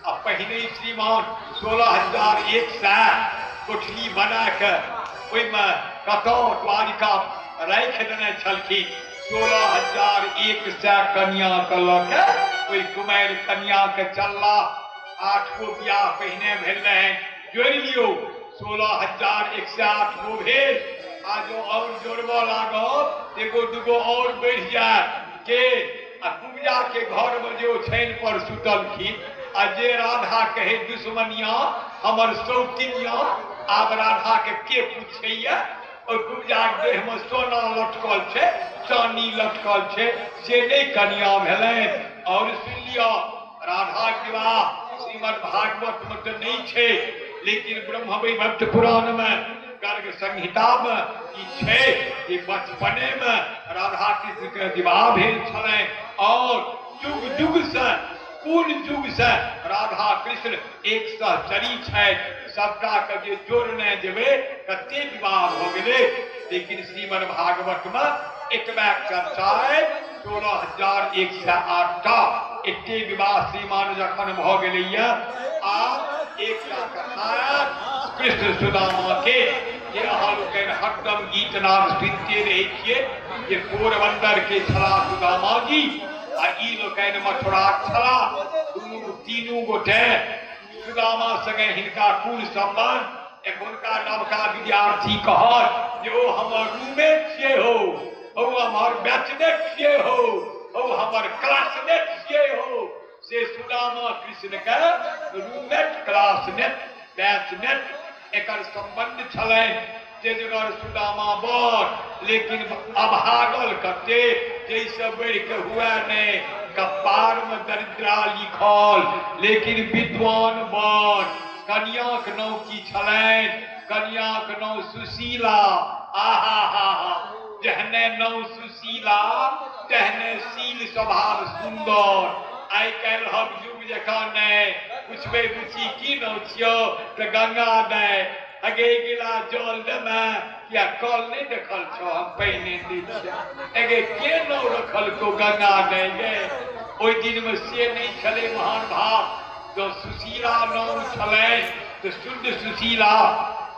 आ पहिने श्रीमान 16,100 कोठली बना कऽ ओहिमे कतौ द्वारिका राखि देने छलखिन। 16,100 कनियाके लऽ के ओहि कुमारि कनियाके चलला। 8 गो बियाह पहिने भेल रहनि, जोड़ि लियौ 16,108 गो भेल। आ जो और जोड़बऽ लागब एगो दूगो और बढ़ि जायत के। आ कुबजा के घर में जे ओछाइन पर सुतलखिन आ जे राधा कहे दुश्मनिया हमर सौतिनिया, आब राधा के के पूछैया? ओहि कुबजा के देह में सोना लटकल छै, चानी लटकल छै, से नहि कनिया भेलनि। और सुनि लिअ, राधा विवाह श्रीमद् भागवत में तऽ नहि छै, लेकिन ब्रह्मवैवर्त पुराण में गर्ग संहिता में ई छै जे बचपने में राधा कृष्ण के विवाह भेल छलनि और युग युग से कोन युग से राधा कृष्ण एक सहचरी छथि। सबटा के जे जोड़ने जेबै कते विवाह भऽ गेलै। लेकिन श्रीमद् भागवत में एतबा चर्चा अइ 16,108 टा एते विवाह श्रीमान जखन भऽ गेलैया। आ एकटा कथा कृष्ण सुदामा के जे अहाँ लोकनि हरदम गीत नाद सुनिते रहै छियै जे पोरबंदर के छला सुदामा जी आ ई लोकनि मथुराक छला। दुनू तीनू गोटे सुदामा संगे हिनका कुल सम्बन्ध। एखुनका नवका विद्यार्थी कहत जे ओ हमर रूममेट छियै हो, ओ हमर बैचमेट छियै हो, ओ हमर क्लासमेट छियै हो। से सुदामा कृष्ण के रूममेट, क्लासमेट, बैचमेट एकर संबंध छलनि। तेजगर सुदामा बड़, लेकिन अभागल कते जैसे बढ़ि के हुआ नहीं, कपार में दरिद्रा लिखल, लेकिन विद्वान बड़। कन्याक नाम की छलनि? कन्याक नाम सुशीला। आहा हा हा, जहने नाम सुशीला तेहने शील स्वभाव सुंदर। आइ काल्हि हम युग जकाँ नहि पुछबै बुची की नाम छियौ तऽ गंगा दाइ अगे गिला जल देमे किया कल नहीं देखल छौ, हम पहिने दै छियै। अगे के नाम रखलको गंगा दाइ गे? ओहि दिनमे से नहि छलै महान भाव। जँ सुशीला नाम छलनि तऽ शुद्ध सुशीला।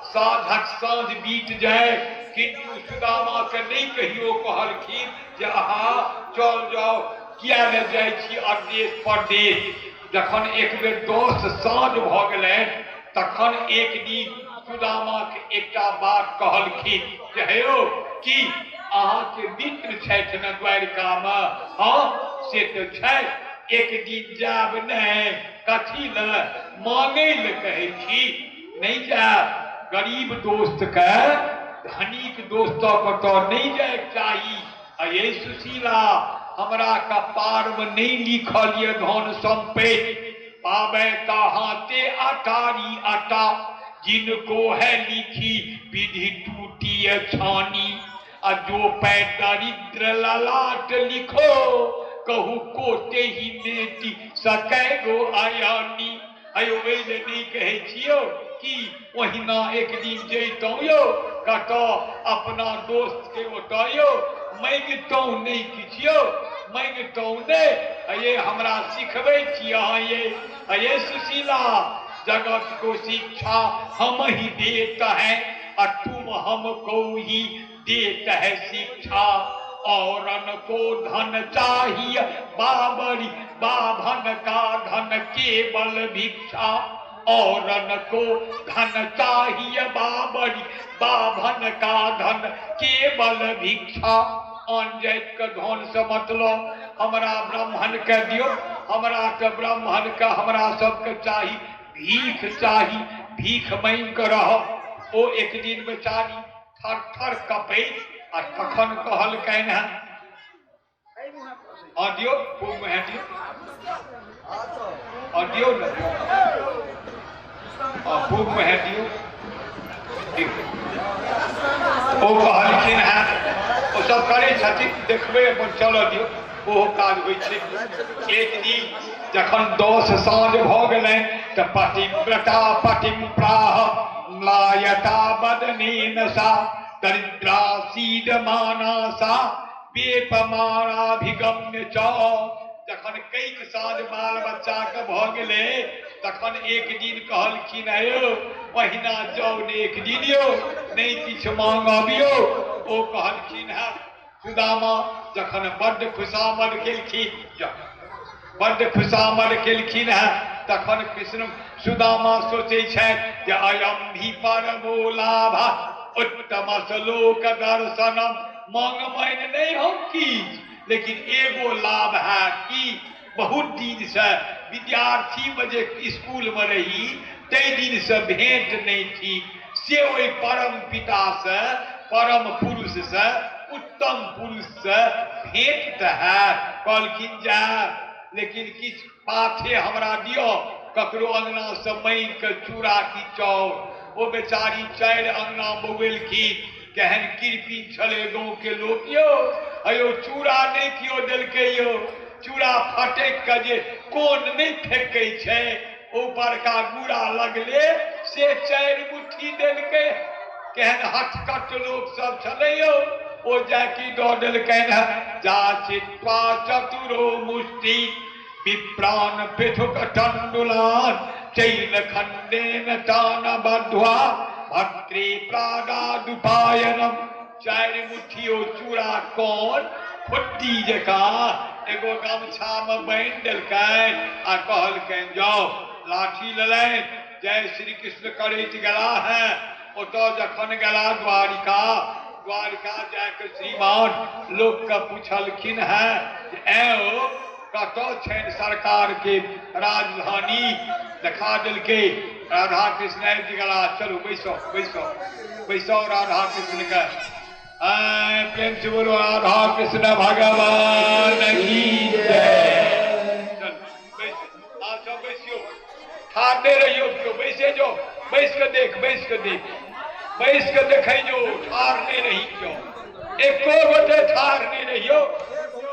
साँझक साँझ बीत जाय किंतु सुदामा के नहीं कहियो कहलखिन जे अहाँ चल जाओ, किया ने जाइ छी अरदेश परदेश। जखन एक बेर 10 साँझ भऽ गेलनि तखन एक दिन सुदामा के एकटा बात कहलखिन जे हे यौ, की अहाँके मित्र छथि ने द्वारिकामे? हँ से तऽ छथि। एक दिन जायब नहि, कथी लए? मांगै लए कहै छी, नहीं जायब। गरीब दोस्त के धनिक दोस्त कतऽ नहीं जायके चाही। आ ये सुशीला, हमरा कपार में नहीं लिखल ये धन संपत्ति। पावे कहाँ ते अटारी आटा, जिनको है लिखी विधि टूटी छानी। आ जो पै दरिद्र ललाट लिखो, कहू कोते ही नेति सकै गो आयानी। अयो ओहि लए नहीं कहै छियौ कि ओहिना एक दिन जैतहुँ यौ कतऽ अपना दोस्त के ओतऽ यौ, मांगितहुँ नहीं किछु यौ, मांगितहुँ नहीं। अये हमरा सिखबै छी अहाँ ये। अये सुशीला, जगत को शिक्षा हम ही देत हैं आ तुम हमको ही देत है शिक्षा। औरन को धन चाहिए बाबरी, बाभन का धन केवल भिक्षा। औरन को धन चाहिए बाबरी, बाभन का धन केवल भिक्षा। आन जाति के धन से मतलब हमरा ब्राह्मण के दियो, हमरा के ब्राह्मण के हमरा सबके चाही भीख चाही, भीख मांगि के रह। ओ एक दिन बेचारी थर थर कपैत आ तखन कहलकनि हेँ, आ दियौ पूब मुँहे दियौ, आ दियौ ने, आ पूब मुँहे दियौ। ओ कहलखिन हेँ, ओ सब करै छथिन, देखबै अपन, चलऽ दियौ, ओहो काज होइ छै। एक दिन जखन 10 साँझ भऽ गेलनि तऽ पतिव्रता पतिम प्राह म्लायता बदनेन सा दरिद्रा सीदमाना सा वेपमानाभिगम्य च। जखन कैक साँझ बाल बच्चा के भऽ गेलै तखन एक दिन कहलखिन, यौ ओहिना जाउ ने एक दिन यौ, नहि किछु मांगब यौ। ओ कहलखिन हेँ सुदामा जखन बड्ड खुशामद केलखिन, बड्ड खुशामद केलखिन हेँ तखन कृष्ण सुदामा सोचै छथि जे अयम भी परमो लाभ उत्तम श्लोक दर्शनम। मांगबनि नहि हम किछु, लेकिन एगो लाभ है कि बहुत दिन से विद्यार्थी में जे स्कूल में रही तै दिन से भेंट नहीं ठीक, से ओहि परम पिता से, परम पुरुष से, उत्तम पुरुष से भेंट तऽ हैत। कहलखिन जायब, लेकिन किछु पाथे हमरा दियौ। ककरो अंगना से मांगि के चूड़ा की चाउर। ओ बेचारी 4 अंगना बौएलखिन, केहन कृपी छलै गाँव के लोक यौ, अयो चूड़ा नहि केओ देलकै यौ, चूड़ा फटकि के जे कोन नहि फेकै छै ऊपरका गुड़ा लगले से 4 मुट्ठी देलकै। केहन हटकट लोक सब छलै यौ, ओ जाकि दऽ देलकनि हँ। जा चित्वा चतुरो मुष्टि विप्राण पृथुक तण्डुलान चैल खण्डेन तान बध्वा भर्तृ प्रादादुपायनम। 4 मुट्ठी ओ चूड़ा कोन फुट्टी जकाँ एगो गमछा में बान्हि देलकनि आ कहलकनि जाओ। लाठी लेलनि, जय श्री कृष्ण करैत गेला हैं। ओतऽ जखन गेला द्वारिका, द्वारिका जाके श्रीमान लोकके पुछलखिन हैं जे ऐ कतऽ छनि सरकार के राजधानी, देखा देलकै। राधा कृष्ण आबि गेला, चलू बैसो बैसो बैसो राधा कृष्ण के। आय प्रेम से बोलो राधा कृष्ण भगवान की जय। चल बैस, आ सब बैसियो, ठाढ़ नहि रहियो केओ, बैसे जो, बैस के देख, बैस के देख, बैस के देखै जो, ठाढ़ नहि रही केओ, एको गोटे ठाढ़ नहि रहियो।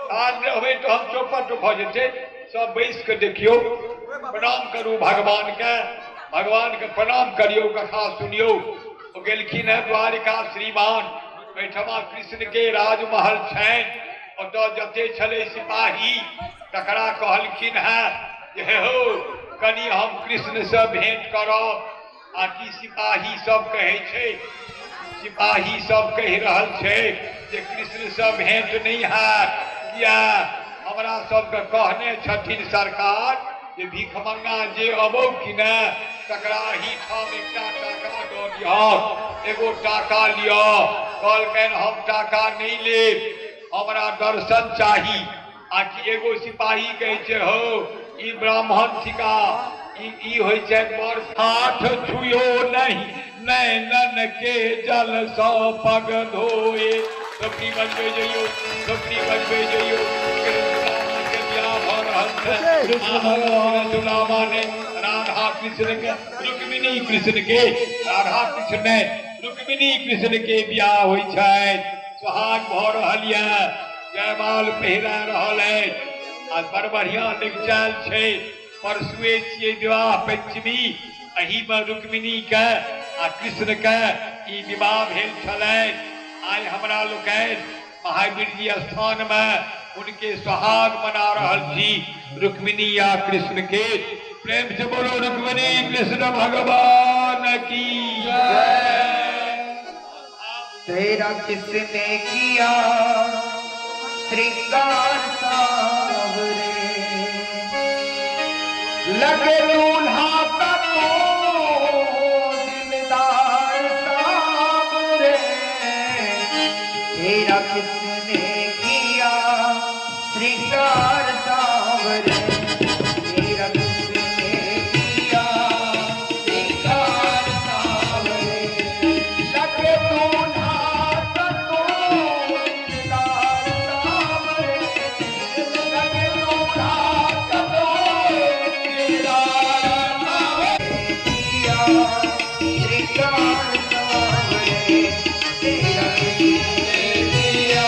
ठाढ़ रहबै तऽ हम चौपट भऽ जेतै। सब बैस के देखियौ, प्रणाम करू भगवान के, भगवान के प्रणाम करियौ, कथा सुनियौ। ओ गेलखिन हेँ द्वारिका श्रीमान, एहिठमा कृष्ण के राजमहल छनि। ओतऽ जते छलै सिपाही तकरा कहलखिन हेँ जे हे हो कनि हम कृष्ण से भेंट करब। आ की सिपाही सब कहै छै, सिपाही सब कहि रहल छै जे कृष्ण से भेंट नहि हैत, किया हमरा सबके कहने छथिन सरकार जे भिखमंगा जे अबौ कि ने तकरा ही ठाम एकटा टाका दऽ दिहक, एगो टाका लिअ। कहलकनि हम टाका नहि लेब, हमरा दर्शन चाही। आ कि एगो सिपाही कहै छै हौ ई ब्राह्मण थिका, ई होइ छै बड़ हाथ छुयो नहीं नैनन के जल सँ पग धोए। थोपड़ी बजबै जइयो, थोपड़ी बजबै जइयो। के बियाह भऽ रहल छै। कृष्ण भगवान सुदामा ने राधा कृष्ण के, रुक्मिणी कृष्ण के, राधा कृष्ण ने रुक्मिणी कृष्ण के बियाह होइ छै। सोहाग भऽ रहल यऽ, जयमाल पहिरा रहल अछि आ बड़ बढ़िआँ निकचाल छै। परसुए छियै विवाह पंचमी, एहिमे रुक्मिणी के आ कृष्ण के ई विवाह भेल छलनि। आइ हमरा लोकनि महावीर जी स्थान में उनके सोहाग मना रहल छी, रुक्मिणी आ कृष्ण के। प्रेम से बोलो रुक्मिणी कृष्ण भगवान की जय। तेरा किसने किया श्रृंगार सावरे, लगे दूल्हा का तो दिलदार सावरे। तेरा किसने किया श्रृंगार सावरे, तेरा किसने किया श्रृंगार सावरे, लगे दूल्हा का तो दिलदार सावरे, लगे दूल्हा का तो दिलदार सावरे। किया श्रृंगार सावरे, तेरा किसने किया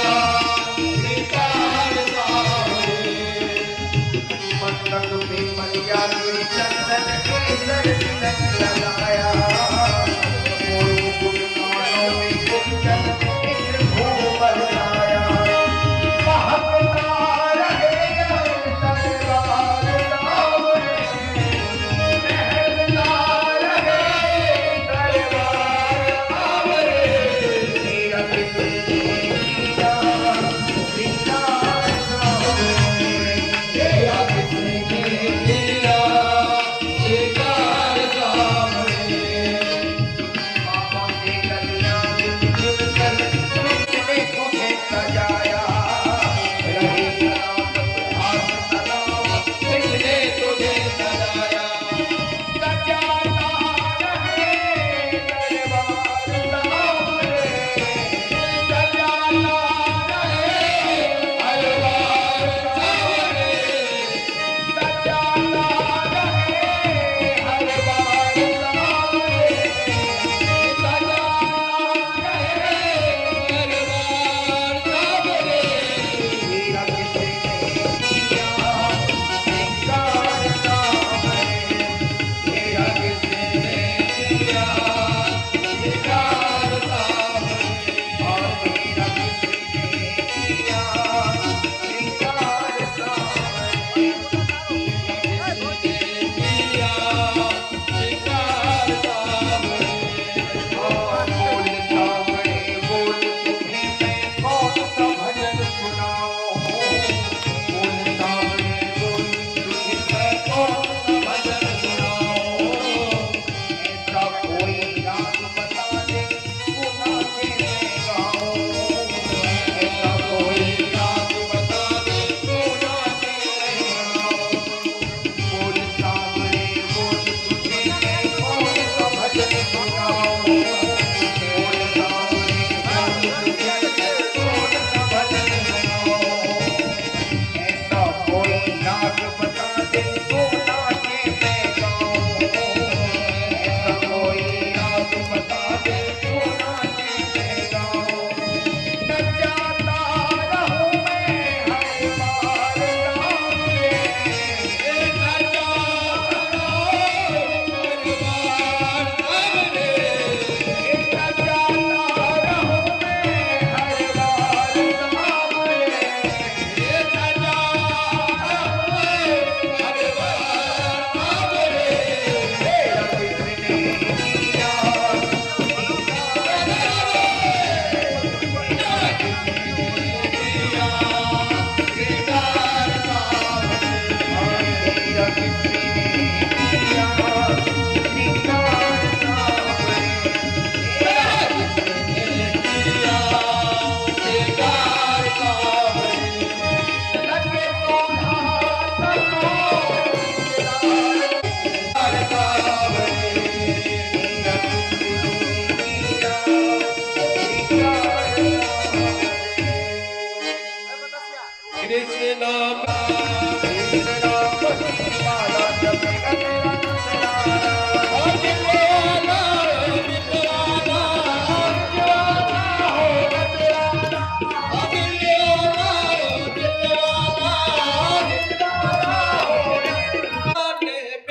नाम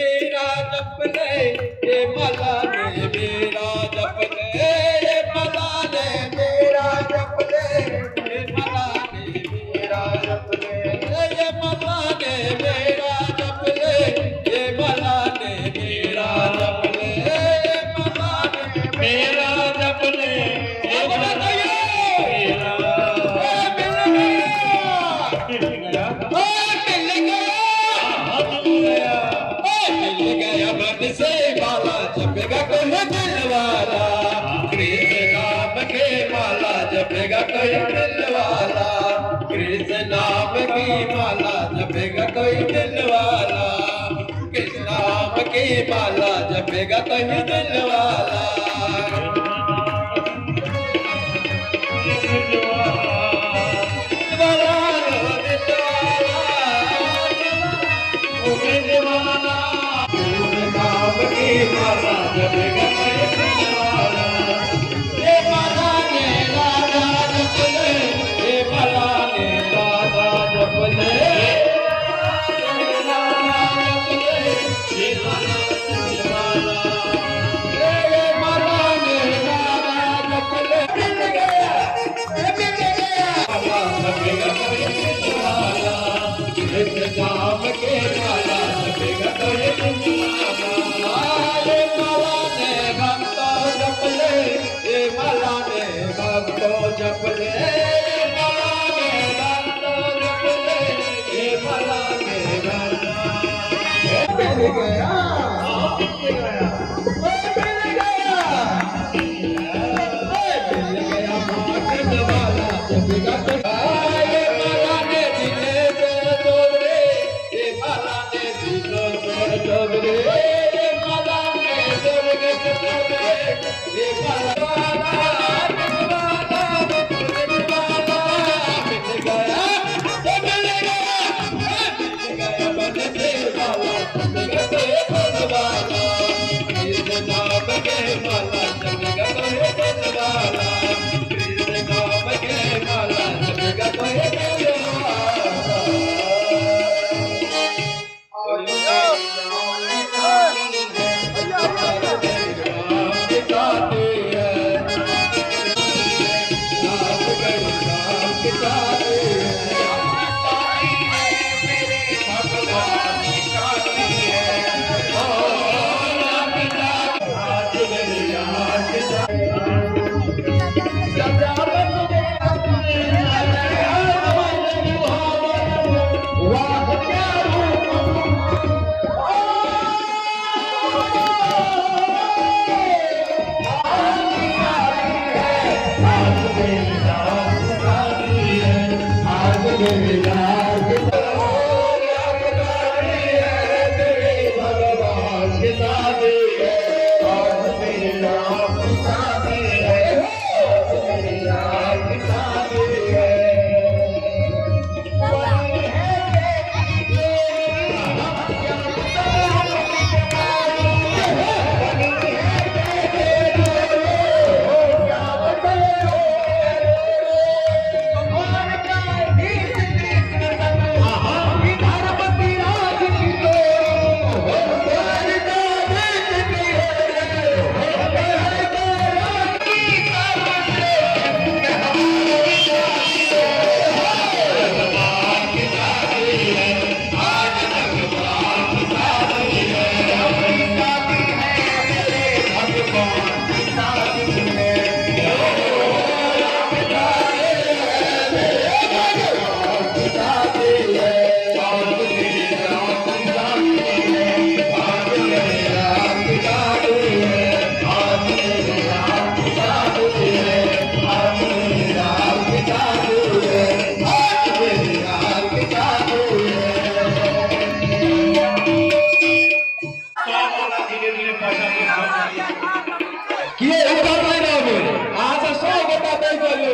मेरा जप ले ये माला ने मेरा जप ले ये माला ने मेरा जप ले ये माला ने मेरा जप ले ये माला ने मेरा जप ले ये माला ने मेरा जप ले ये माला ने मेरा जप ले ये माला मेरा मिल गया मिल गया मिल गया मन से माला जपेगा कोई दिल वाला, कृष्ण नाम के माला जपेगा कोई दिल वाला, कृष्ण नाम की माला जपेगा कोई दिल वाला, कृष्ण नाम की माला जपेगा कोई दिल वाला।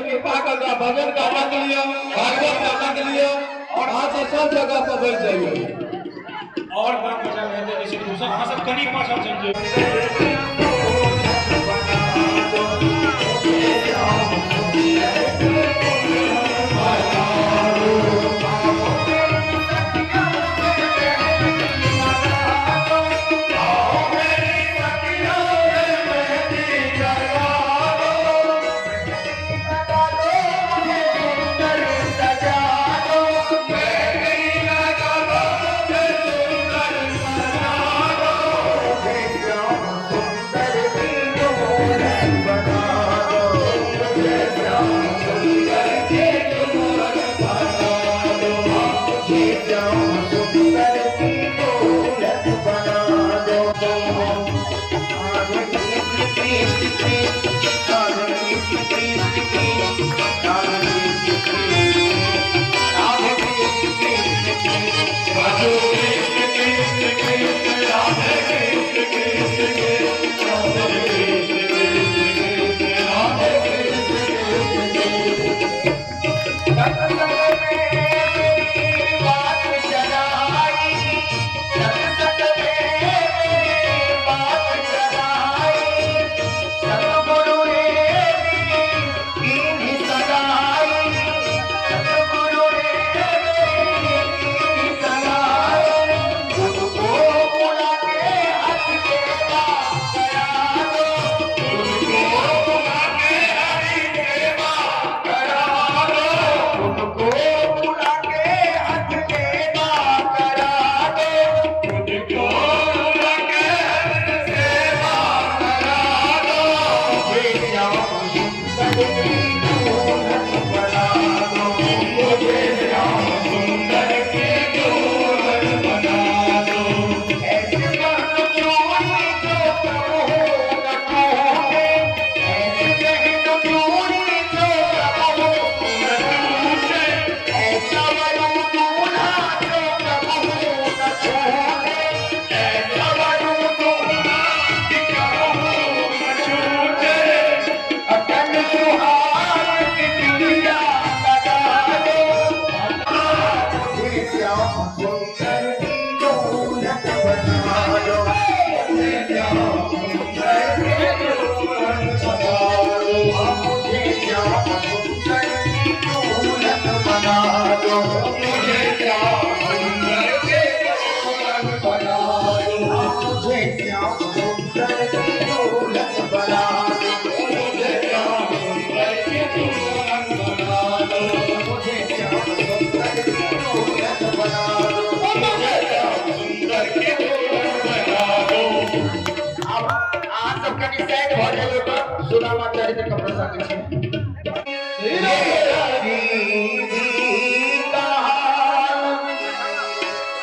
कृपा कर भजन का आनंद लिया, भागवत का आनंद लिया और आज से दोसर जगह पर बैठ जाइए। और बात बचा रहते जैसे दूसरा अहाँ सब कनी पाछा चलि जाइए।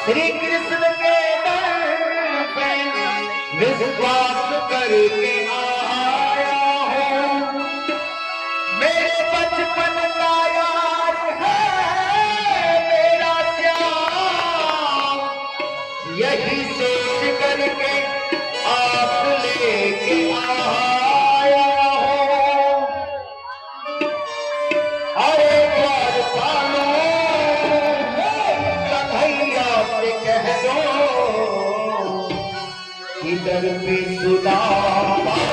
श्री कृष्ण के दर पे विश्वास करके आया हूँ, मेरे बचपन का यार है मेरा श्याम, यही सोच करके आस लेके आया हूँ। अरे द्वार पालो कन्हैया से कह दो, इधर भी सुदामा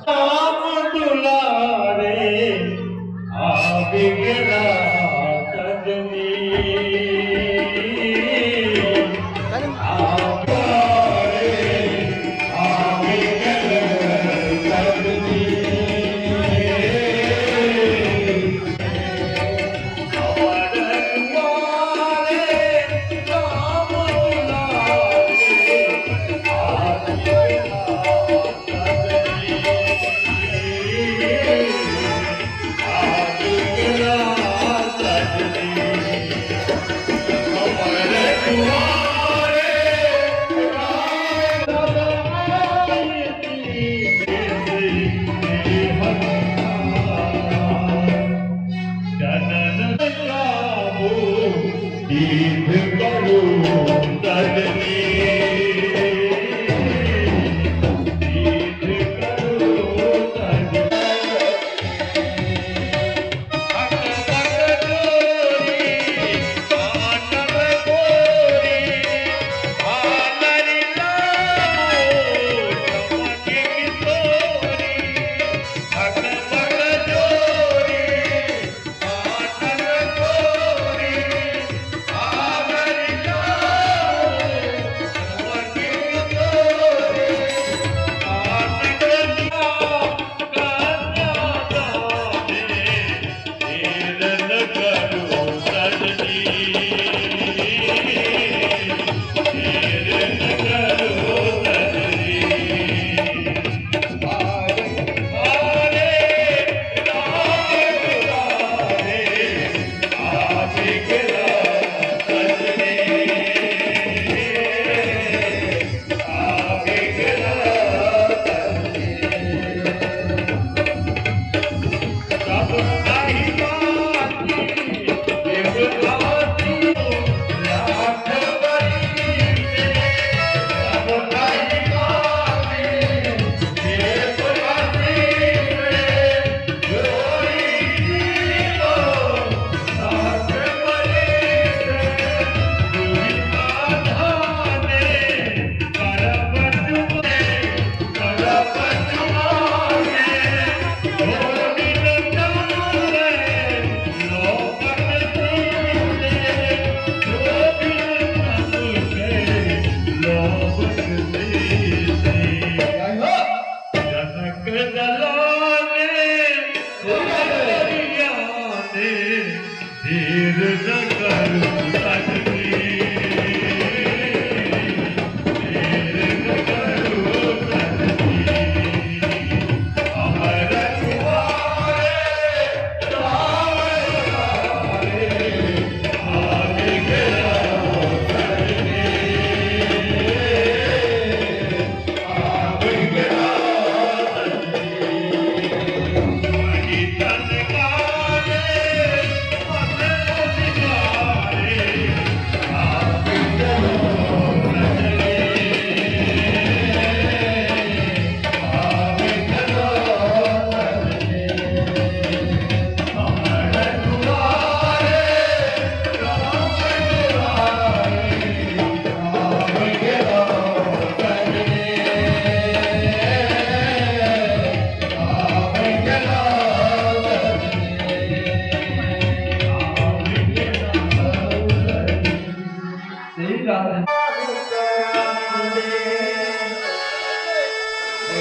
राम दुलारे आबि गेला सजनी।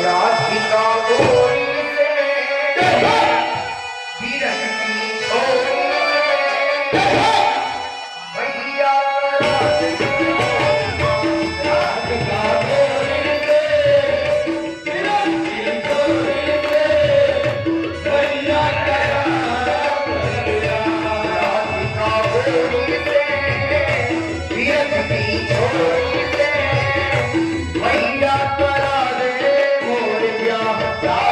राधिका गोरी से बिरह की छोरी से भैया राधिका गोरी से बिरह की छोरी से भैया राधिका गोरी से बिरह की छोरी से भैया करा दे मोर ब्याह।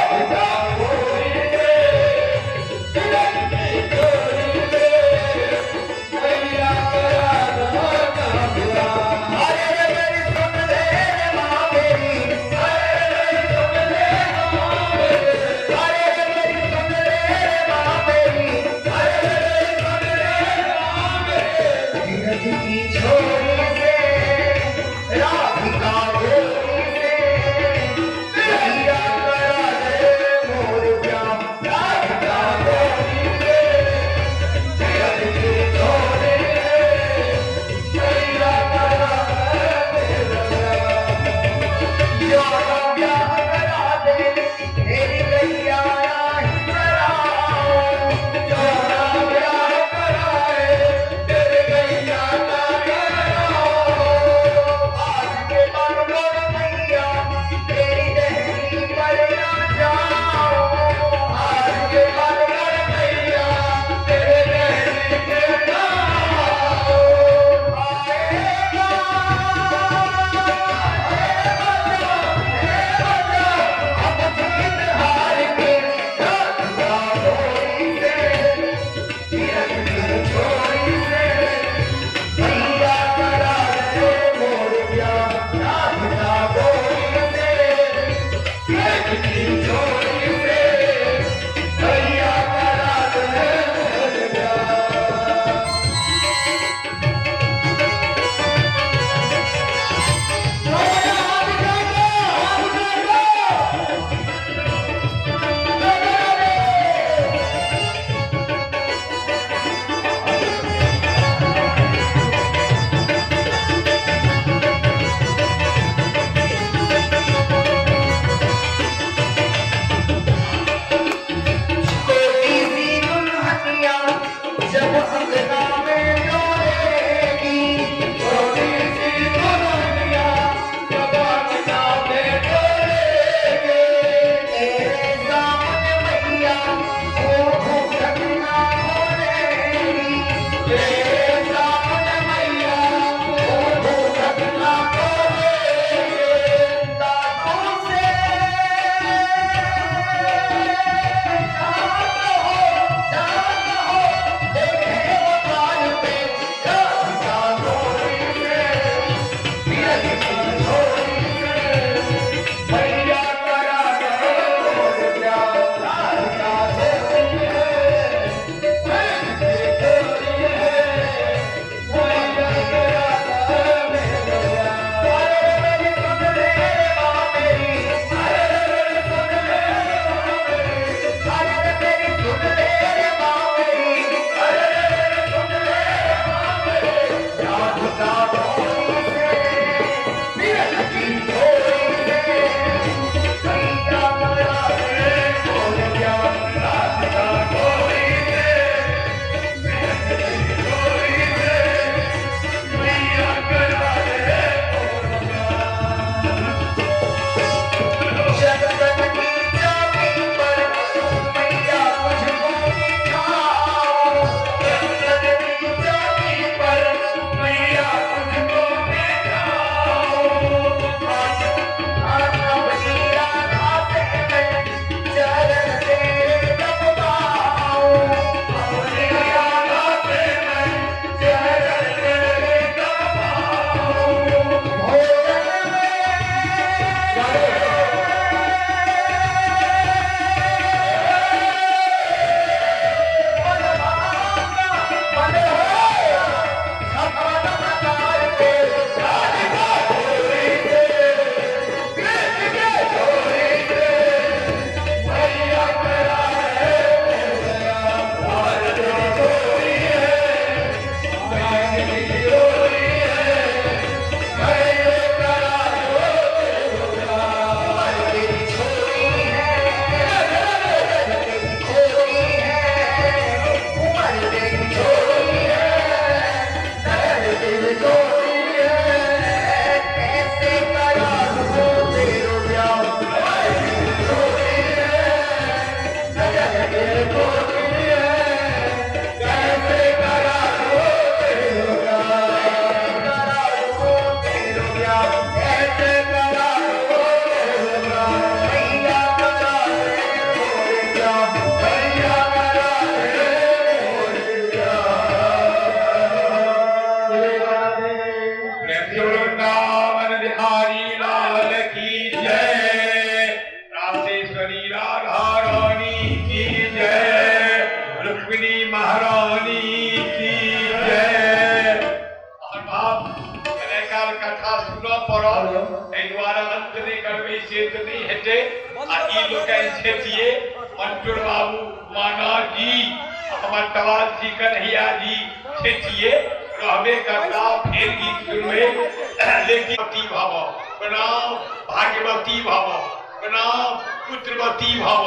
पड़त, एहि दुआरे अंत नहि करबै से तऽ नहि हेतै। आ ई लोकनि छथिए मंटुर बाबू, माना जी, हमर तवाल जी, कन्हैया जी छथिए, रहबे करता, फेर गीत सुनबै। लेकिन भव प्रणाम, भाग्यवती भव प्रणाम, पुत्रवती भव।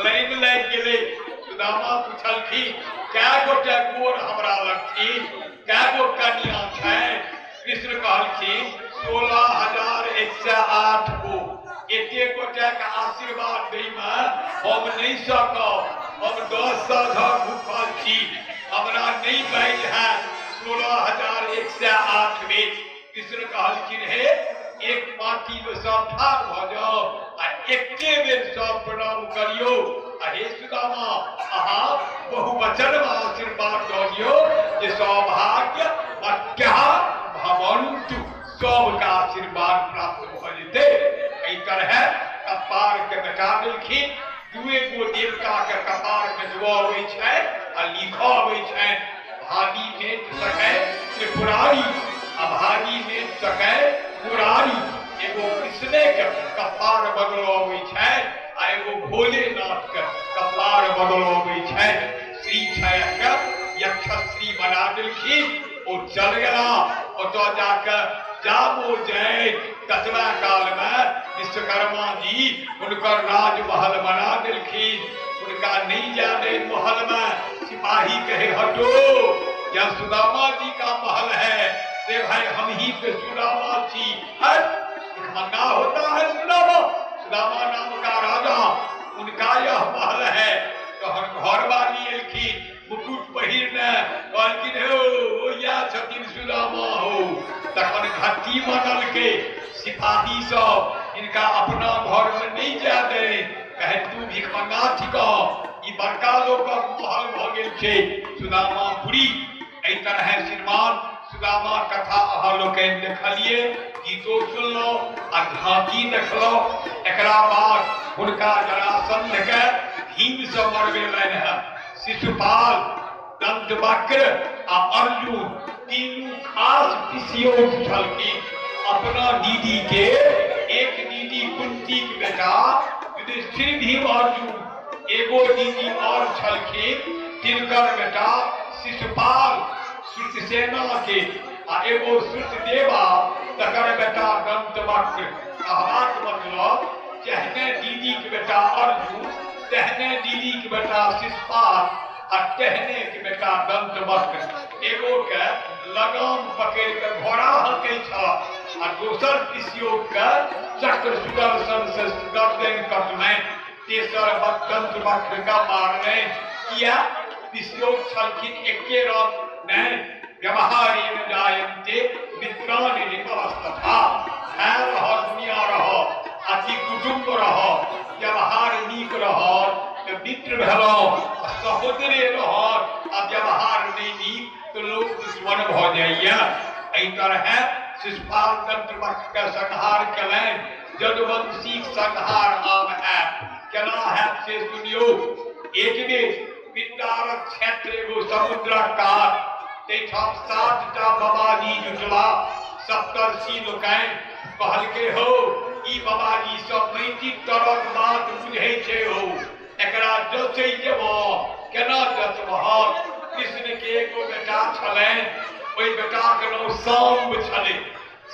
लाइन लागि गेलै। सुदामा पुछलखिन कै गोटे गोर हमरा लगथिन, कै गो कनिया छै? कृष्ण कहलखिन 16,108 गो। एते गोटे के आशीर्वाद दै में हम नहीं सकब, हम 10 साल भूखल छी, हमरा नहीं बाजि है 16,108 में। कृष्ण कहलखिन हे एक पाँति में सब ठाढ़ भऽ जाओ आ एके बेर सब प्रणाम करियो, आ हे सुदामा अहाँ बहुवचन में आशीर्वाद दऽ दियौ जे सौभाग्य अत्या भवन्तु, सबके आशीर्वाद प्राप्त भऽ जेतै। एहि तरह कपार के बचा देलखिन। दुए गो देवता के कपार कटबऽ अबै छै आ लिखऽ अबै छै। भागी मेट सकै त्रिपुरारी आ भागी मेट सकै मुरारी। एगो कृष्णे के कपार बदलऽ अबै छै आ एगो भोलेनाथ के कपार बदलऽ अबै छै। श्री छाया के यक्षश्री बना देलखिन। ओ चल गेला। ओतऽ जाके जाबो जाय ततबा काल में विश्वकर्मा जी हुनकर राजमहल बना देलखिन। हुनका नहीं जा दे महल में, सिपाही कहे हटो, यह सुदामा जी का महल है। से भाई हम ही पे सुदामा जी हट, मंगा होता है सुदामा, सुदामा नाम का राजा, उनका यह महल है। तो हम घर वाली एलखिन मुकुट पहिरने, कहलखिन हो ओ या छथिन सुदामा हो। तखन घट्टी बनलके सिपाही सब इनका अपना घर में नहीं जा दे, कहे तू भिखमंगा थिकह, ई बड़का लोकक महल भऽ गेल छै सुदामापुरी। एहि तरह श्रीमान सुदामा कथा अहाँ लोकनि देखलिए, गीतो सुनलहुँ आ झांकी देखलहुँ। एकरा बाद हुनका जरासंध के भीम से मरबेलनि हेँ। शिशुपाल, दंतवक्र आ अर्जुन तीनू खास पिसियौत छलखिन। अपना दीदी के एक दीदी कुंती के बेटा युधिष्ठिर भीम अर्जुन, एगो दीदी और छलखिन तिनकर बेटा शिशुपाल श्रुतसेना के, आ एगो श्रुतदेवा तकर बेटा दंतवक्र। कहबाक मतलब जहने दीदी के बेटा अर्जुन, तेहने दीदी के बेटा शिशुपाल आ तेहने के बेटा दंतवक्र। एगो के लगाम पकड़ के घोड़ा हकै छल आ दोसर पिसियोत के चक्र सुदर्शन से गर्दन कटलनि, तेसर दंतवक्र के मारलनि। किया? पिसियोत छलखिन एके रंग नहि, व्यवहारेण जायन्ते मित्राणि रिपवस्तथा। है रह दुनिया रह अति कुटुम्ब रह, व्यवहार नीक रह तऽ मित्र भेलहुँ, आ सहोदरे रहत आ व्यवहार नहि नीक तऽ लोक दुश्मन भऽ जाइए। एहि तरहे शिशुपाल दंतवक्र के संहार केलनि। यदुवंशीक संहार आब हैत, केना हैत से सुनियौ। एक बेर पिंडारक क्षेत्र एगो समुद्रक कात, ताहिठाम 7टा बाबाजी जुटला। सप्तर्षि लोकनि कहलकै हो ई बाबाजी सब नैतिक तरहक बात बुझै छै हो, एकरा जचै जेबह, केना जचबहक? कृष्ण के एगो बेटा छलनि, ओहि बेटाके नाम साम्ब छलै।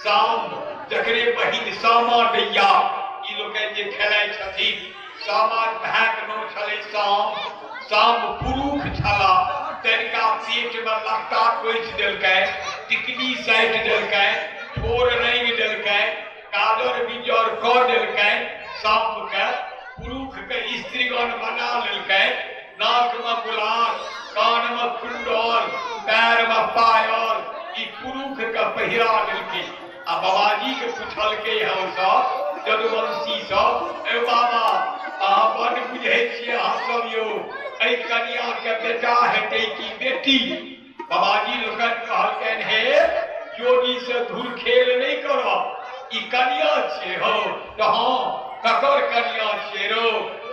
साम्ब जकरे बहिन सामा दैया, ई लोकनि जे खेलाइ छथिन, सामा भायके नाम छलै साम्ब। साम्ब पुरुष छला, तनिका पेट में लत्ता कोचि देलकै, टिकली साटि देलकै, ठोर रंगि देलकै, काजर बिजर कऽ देलकै। साम्ब के पुरुष के स्त्रीगण बना लेलकै। नाक में गुलाल, कान में कुंडल, पैर में पायल, ई पुरुष के पहिरा देलकै। आ बाबाजी के पुछलकै हम सब यदुवंशी सब, ए बाबा अहाँ बड बुझै छियै अहाँ सब यौ, एहि कनिया के बेटा हेतै कि बेटी? बाबाजी लोकनि कहलकनि हे जोड़ी से धुर खेल नहीं करब, ई कनिया छियै हो। तऽ हँ, ककर कनिया छियै रौ?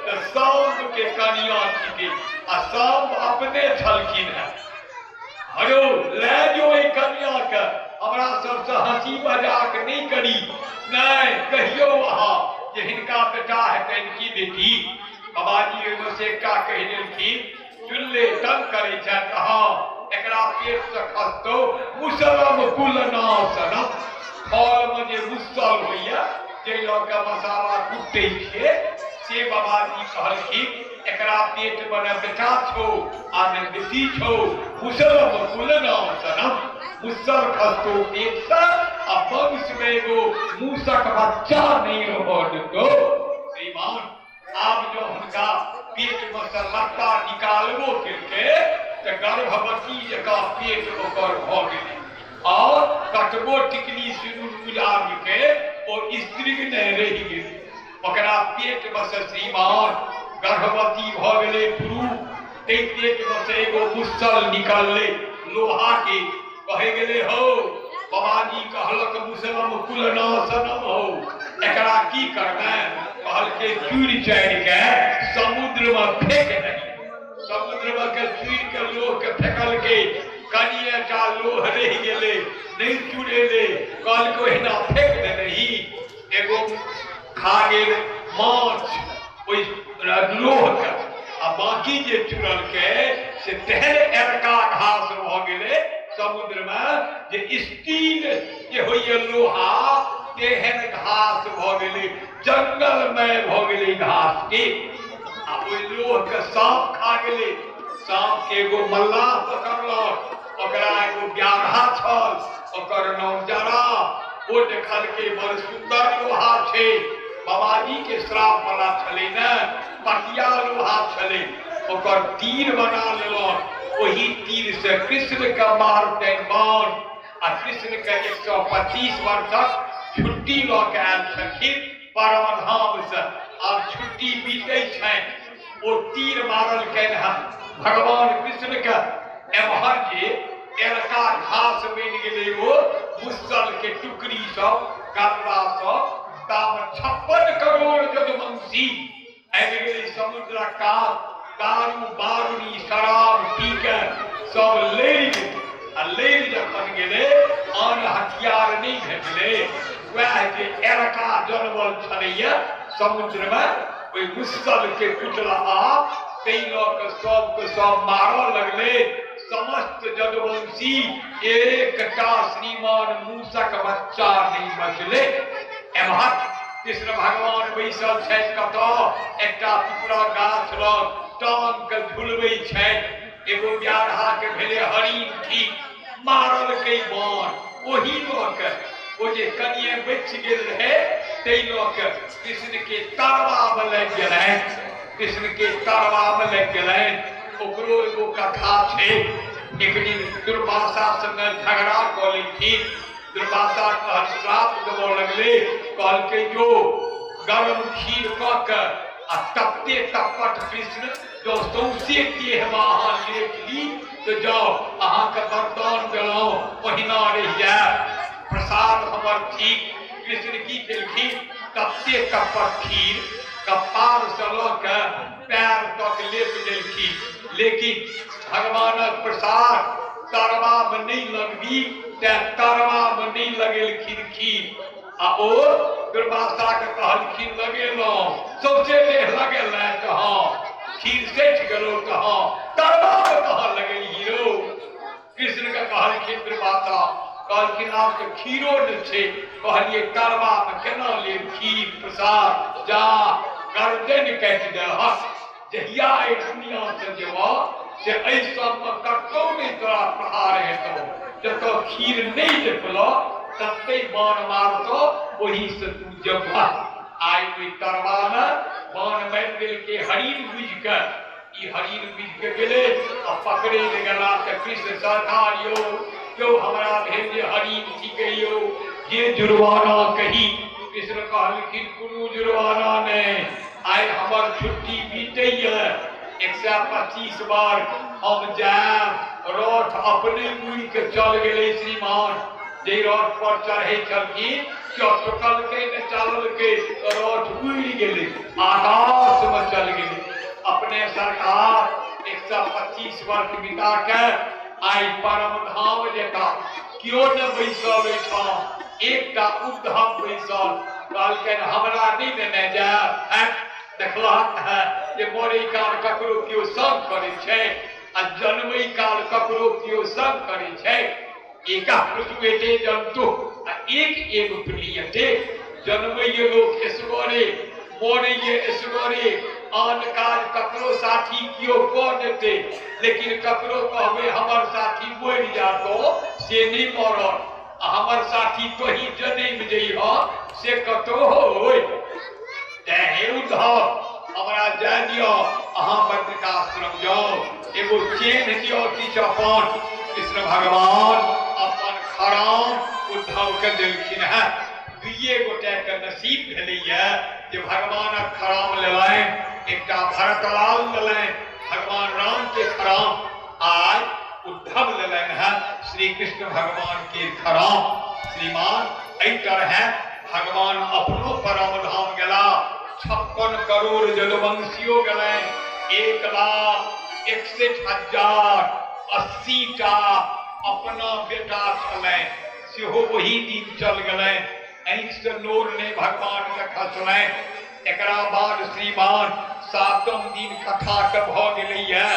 तऽ साम्ब के कनिया छिकै। आ साम्ब अपने छलखिन हेँ। हरो लए जो एहि कनिया के हमरा सबसँ हँसी मजाक नहि करी। नहि कहियौ अहाँ जे हिनका बेटा हेतनि की बेटी। बाबाजी ओहिमे से एकटा कहि देलखिन, चुल्ले तंग करै छथि, हँ एकरा पेटसँ खसतौ मुसलम कुलनाशनम। फलमे जे मुसल होइए जाहि लऽ कऽ मसाला कुटै छियै, से बाबाजी कहलखिन एकरा पेटमे ने बेटा छौ आ ने बेटी छौ, मुसलम कुलनाशनम। मुसल खसतौ पेटसँ आ वंशमे एगो मूसक बच्चा नहि रहऽ देतौ। श्रीमान आब जँ हुनका पेटमे सँ लत्ता निकालबो केलकै तऽ गर्भवती जकाँ पेट ओकर भऽ गेलै, आओर कतबो टिकली सिन्दूर उजाड़लकै ओ स्त्रीक नहि रहि गेलै। ओकरा पेटमे सँ श्रीमान गर्भवती भऽ गेलै पुरुष, ताहि पेटमे सँ एगो मुसल निकललै लोहाके। कहै गेलै हौ बाबाजी कहलक मुसलम कुलनाशनम हौ, एकरा की करबै? कहलकै चूरि चारि के समुद्रमे फेंक दही। समुद्रमे के चूरि के लोह के फेकलकै, कनिएटा लोह रहि गेलै, नहि चुरेलै, कहलकै ओहिना फेंक देलही। एगो खा गेल माछ ओहि लोहके, आ बाकी जे चुरलकै से तेहन एरका घास भऽ गेलै समुद्रमे जे स्टील जे होइए लोहा तेहन घास भऽ गेलै, जंगलमय भऽ गेलै घासके। आ ओहि लोहके साँप खा गेलै। साँपके एगो मल्लाह पकड़लक, ओकरा एगो व्याघा छल, ओकर नाम जरा। ओ देखलकै बड़ सुन्दर लोहा छै, बाबाजी के श्राप वाला छलै ने, पटिया लोहा छलै, ओकर तीर बना लेलक। ओही तीर से कृष्ण के मारतनि बाण। आ कृष्ण के 125 वर्षक छुट्टी लऽ के आयल छलखिन परमधाम से, आब छुट्टी बीतै छनि। ओ तीर मारलकनि हँ भगवान कृष्ण के। एम्हर जे एरका घास बनि गेलै ओ मुसल के टुकड़ी सब गन्दा सब, तामे 56 करोड़ जदुवंशी आबि गेलै समुद्रक कात, दारू बारूदी शराब पी के सब लड़ि गेलै। आ लड़ि जखन गेलै आन हथियार नहि भेटलै, वएह जे एरका जनमल छलैया समुद्रमे ओहि मुसल के कुटलहा, ताहि लऽ कऽ सबके सब मारऽ लगलै। समस्त जदुवंशी एकटा श्रीमान मूसक बच्चा नहि बचलै। एम्हर कृष्ण भगवान बैसल छथि कतऽ? एकटा पिपरा गाछ लग टांग के झुलबै छथि। एगो व्याघा के भेलै हरिण ठीक, मारलकै बाण ओही लऽ के, ओ जे कनिए बचि गेल रहै ताहि लऽ के कृष्ण के तरवामे लागि गेलनि। कृष्ण के तरवामे लागि गेलनि। ओकरो एगो कथा छै। एक दिन दुर्वासा संगे झगड़ा कऽ लेलखिन। दुर्वासा कहल श्राप देबऽ लगलै, कहलकै जो गरम खीर कऽ के आ तपते तपट कृष्ण जँ सौंसे देहमे अहाँ लेप ली तऽ जाउ अहाँके वरदान देलहुँ ओहिना रहि जायब, प्रसाद हमर ठीक। कृष्ण की केलखिन, तपते तपट खीर कपारसँ लऽ के पैर तक लेप लेलखिन। लेकिन भगवानक प्रसाद तरवामे नहि लगबी तें तरवामे नहि लगेलखिन खीर। आ ओ दुर्वासाके कहलखिन लगेलहुँ सौंसे देह लगेलनि तऽ हँ, खीर सठि गेलौ तऽ हँ, तरवामे कहाँ लगेलही रौ? कृष्णके कहलखिन दुर्वासा, कहलखिन आब तऽ खीरो नहि छै, कहलियै तरवामे केना लेब खीर प्रसाद, जा गर्दन काटि देलहक। जहिया एहि दुनिया से जेबह से एहि सबमे कतौ नहि तोरा प्रहार हेतौ, जतऽ खीर नहि देखलह ततै बाण मारतौ, ओही से तू जेबह। आइ ओहि तरवामे बाण मारि देलकै हरिण बुझि कऽ। ई हरिण बुझि कऽ गेलै आ पकड़ै लए गेला तऽ कृष्ण सरकार यौ यौ हमरा भेल जे हरिण थिकै यौ, जे जुर्माना कही। कृष्ण कहलखिन कोनो जुर्माना नहि, आइ हमर छुट्टी बीतैए, 125 बार हम जायब। रथ अपने उड़ि के चल गेलै श्रीमान, जे रथ पर चढ़ै छलखिन क्यो टोकलकै ने चललकै, रथ उड़ि गेलै आकाशमे चल गेलै। अपने सरकार 125 वर्ष बिता के आइ परम धाम जेता। केओ ने बैसल एहिठाम, एकटा उद्धव बैसल। कहलकनि हमरा नहि नेने जायब। देखलहक है जे मरै काल ककरो केओ संग करै छै आ जन्मै काल ककरो केओ संग करै छै। एका प्रसूयते जन्तु आ एक एव प्रियते। जन्मैये लोक एसगरे, मरैये एसगरे, आन काज ककरो साथी केओ कऽ देतै, लेकिन ककरो कहबै हमर साथी मरि जातो से नहि मरत, आ हमर साथी तोही जनमि जइह से कतौ होय। तेँ हे उद्धव, हमरा जाय दिअ, अहाँ बद्रिकाश्रम जाउ, एगो चेन्ह दिअ किछु अपन। कृष्ण भगवान अपन खराम उद्धव के देलखिन हेँ। दुइए गोटे के नसीब भेलैए जे भगवानक खराम लेलनि। एकटा भरतलाल लेलनि भगवान राम के खराम, आइ उद्धव लेलनि हेँ श्री कृष्ण भगवान के खराम। श्रीमान एहि तरहे भगवान अपनो परम धाम गेला। 56 करोड़ जदुवंशियो गेलनि, 1,61,000 80टा अपना बेटा छलनि, सेहो ओही दिन चल गेलनि। आँखिसँ नोर नहि भगवान के खसलनि। एकरा बाद श्रीमान सातम दिन कथा के भऽ गेलैए।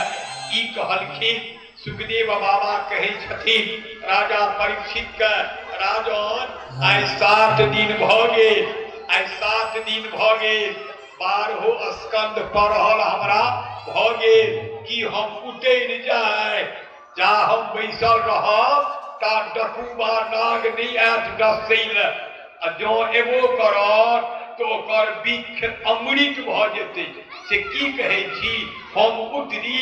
ई कहलखिन सुखदेव बाबा कहै छथिन राजा परीक्षित के, राजन आइ 7 दिन भऽ गेल, आइ 7 दिन भऽ गेल, 12 स्कंद पढ़ल हमरा भऽ गेल, कि हम उतरि जाय? जा हम बैसल रहब ता डकुबा नाग नहि आयत डसै लए, आ जँ एबो करत तऽ ओकर बिख अमृत भऽ जेतै। से की कहै छी, हम उतरी?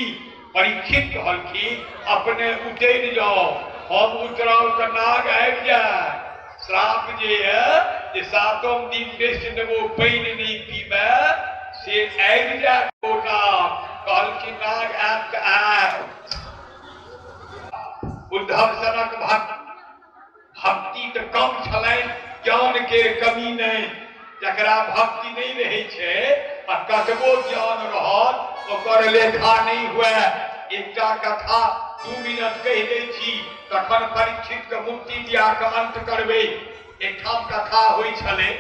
परीक्षित कहलखिन अपने उतरि जाउ, हम उतरब तऽ नाग आबि जायत। श्राप जे यऽ जे सातम दिन बेसी देबो पानि नहि पीबै से आबि जायत ओ नाग। कहलखिन नाग आयत तऽ आयत। उद्धव सनक भक्ति तऽ कम छलनि, ज्ञान के कमी नहि। जकरा भक्ति नहि रहै छै आ कतबो ज्ञान रहत ओकर लेखा नहि हुए। एकटा कथा 2 मिनट कहि दै छी, तखन परीक्षित के मुक्ति दिया के अंत करबै। एकठाम कथा होइ छलै,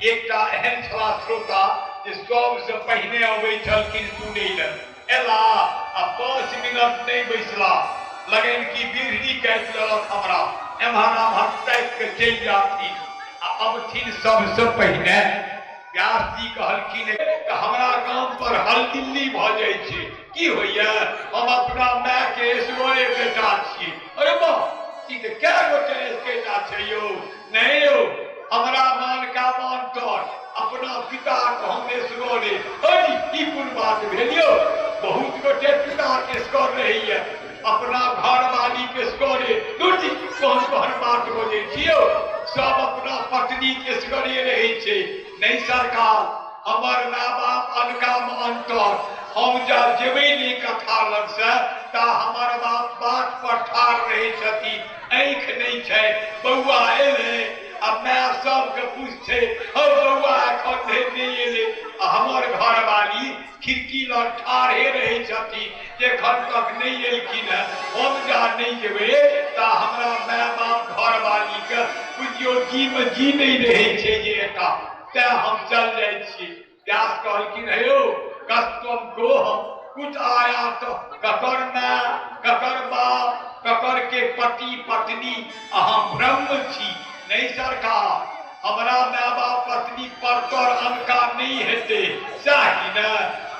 एकटा एहन छला श्रोता जे सबसँ पहिने अबै छलखिन सुनै लए। एला आ 5 मिनट नहि बैसला, लगनि कि बिढ़नी काटि लेलक हमरा, एम्हर आम्हर ताकि के चलि जाथिन आ अबथिन सबसँ पहिने। व्यास जी कहलखिन तऽ हमरा गाम पर हलदिल्ली भऽ जाइ छै, की होइए, हम अपना माय के एसगरे बेटा छियै। अरे वाह, ई तऽ कए गोटे एकेटा छै यौ? नहि यौ, हमरा मान का मान कर, अपना पिता के हम एसगरे। अरे ई कोन बात भेल यौ? बहुत गोटे पिता के एसगर रहैए, अपना घरवाली के एसगरे। दूर जी, कोन कोन बात बजै छी यौ? सब अपना पत्नी के एसगरे रहै छै। नहि सरकार, हमर माय बाप अनका में अंतर, हम जा जेबै नहि कथा लग से ता हमर बाप बाट पर ठाढ़ रहै छथिन, आँखि नहि छै। बौआ एलै आ माय सबके पूछै, हौ बौआ एखन धरि नहि एलै? आ हमर घरवाली खिड़की लग ठाढ़े रहै छथिन, जखन तक नहि एलखिन हेँ हम जा नहि जेबै ता हमरा माय बाप घरवालीके बुझियौ जी मे जी नहि रहै छै जे एटा, तेँ हम चल जाइ छी। व्यास कहलखिन हे यौ, कस्तम को हम कुछ आया तो ककर माय ककर बाप ककर के पति पत्नी, अहाँ ब्रह्म छी। नहि सरकार, हमरा माय बाप पत्नी परतर अनका नहि हेतै, सएह कि ने?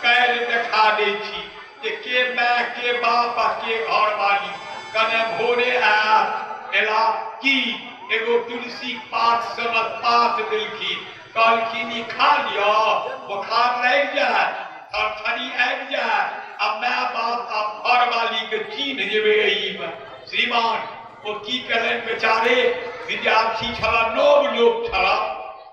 काल्हि देखा दै छी जे के माय के बाप आ के घरवाली। कने भोरे आयत। एला की एगो तुलसी पात सनक पात देलखिन, कहलखिन ई खा लिअ, बोखार लागि जायत, थरथरी आबि जायत आ माय बाप आ घरवाली के चिन्ह जेबै एहिमे। श्रीमान ओ की केलनि बेचारे विद्यार्थी छला, नव लोक छला,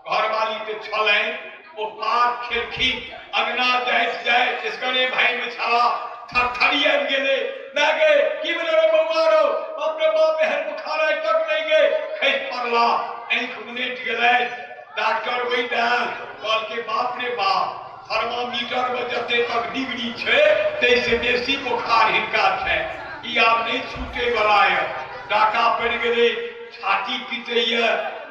घरवाली तऽ छलनि। ओ पात खेलखिन, अंगना जाइत जाइत एसगरे भाई में छला, थरथरी आबि गेलै। माय गे, की भेलै रे बौआ रौ? बाप रे बाप, एहन बोखार आइ तक नहि गे। खसि पड़ला, आँखि उनटि गेलनि। डॉक्टर वैद्य आयल, कहलकै बाप रे बाप, थर्मामीटर में जते तक डिग्री छै ताहिसँ बेसी बोखार हिनका छै, ई आब नहि छूटै वला यऽ। डाका पड़ि गेलै, छाती पीटैया।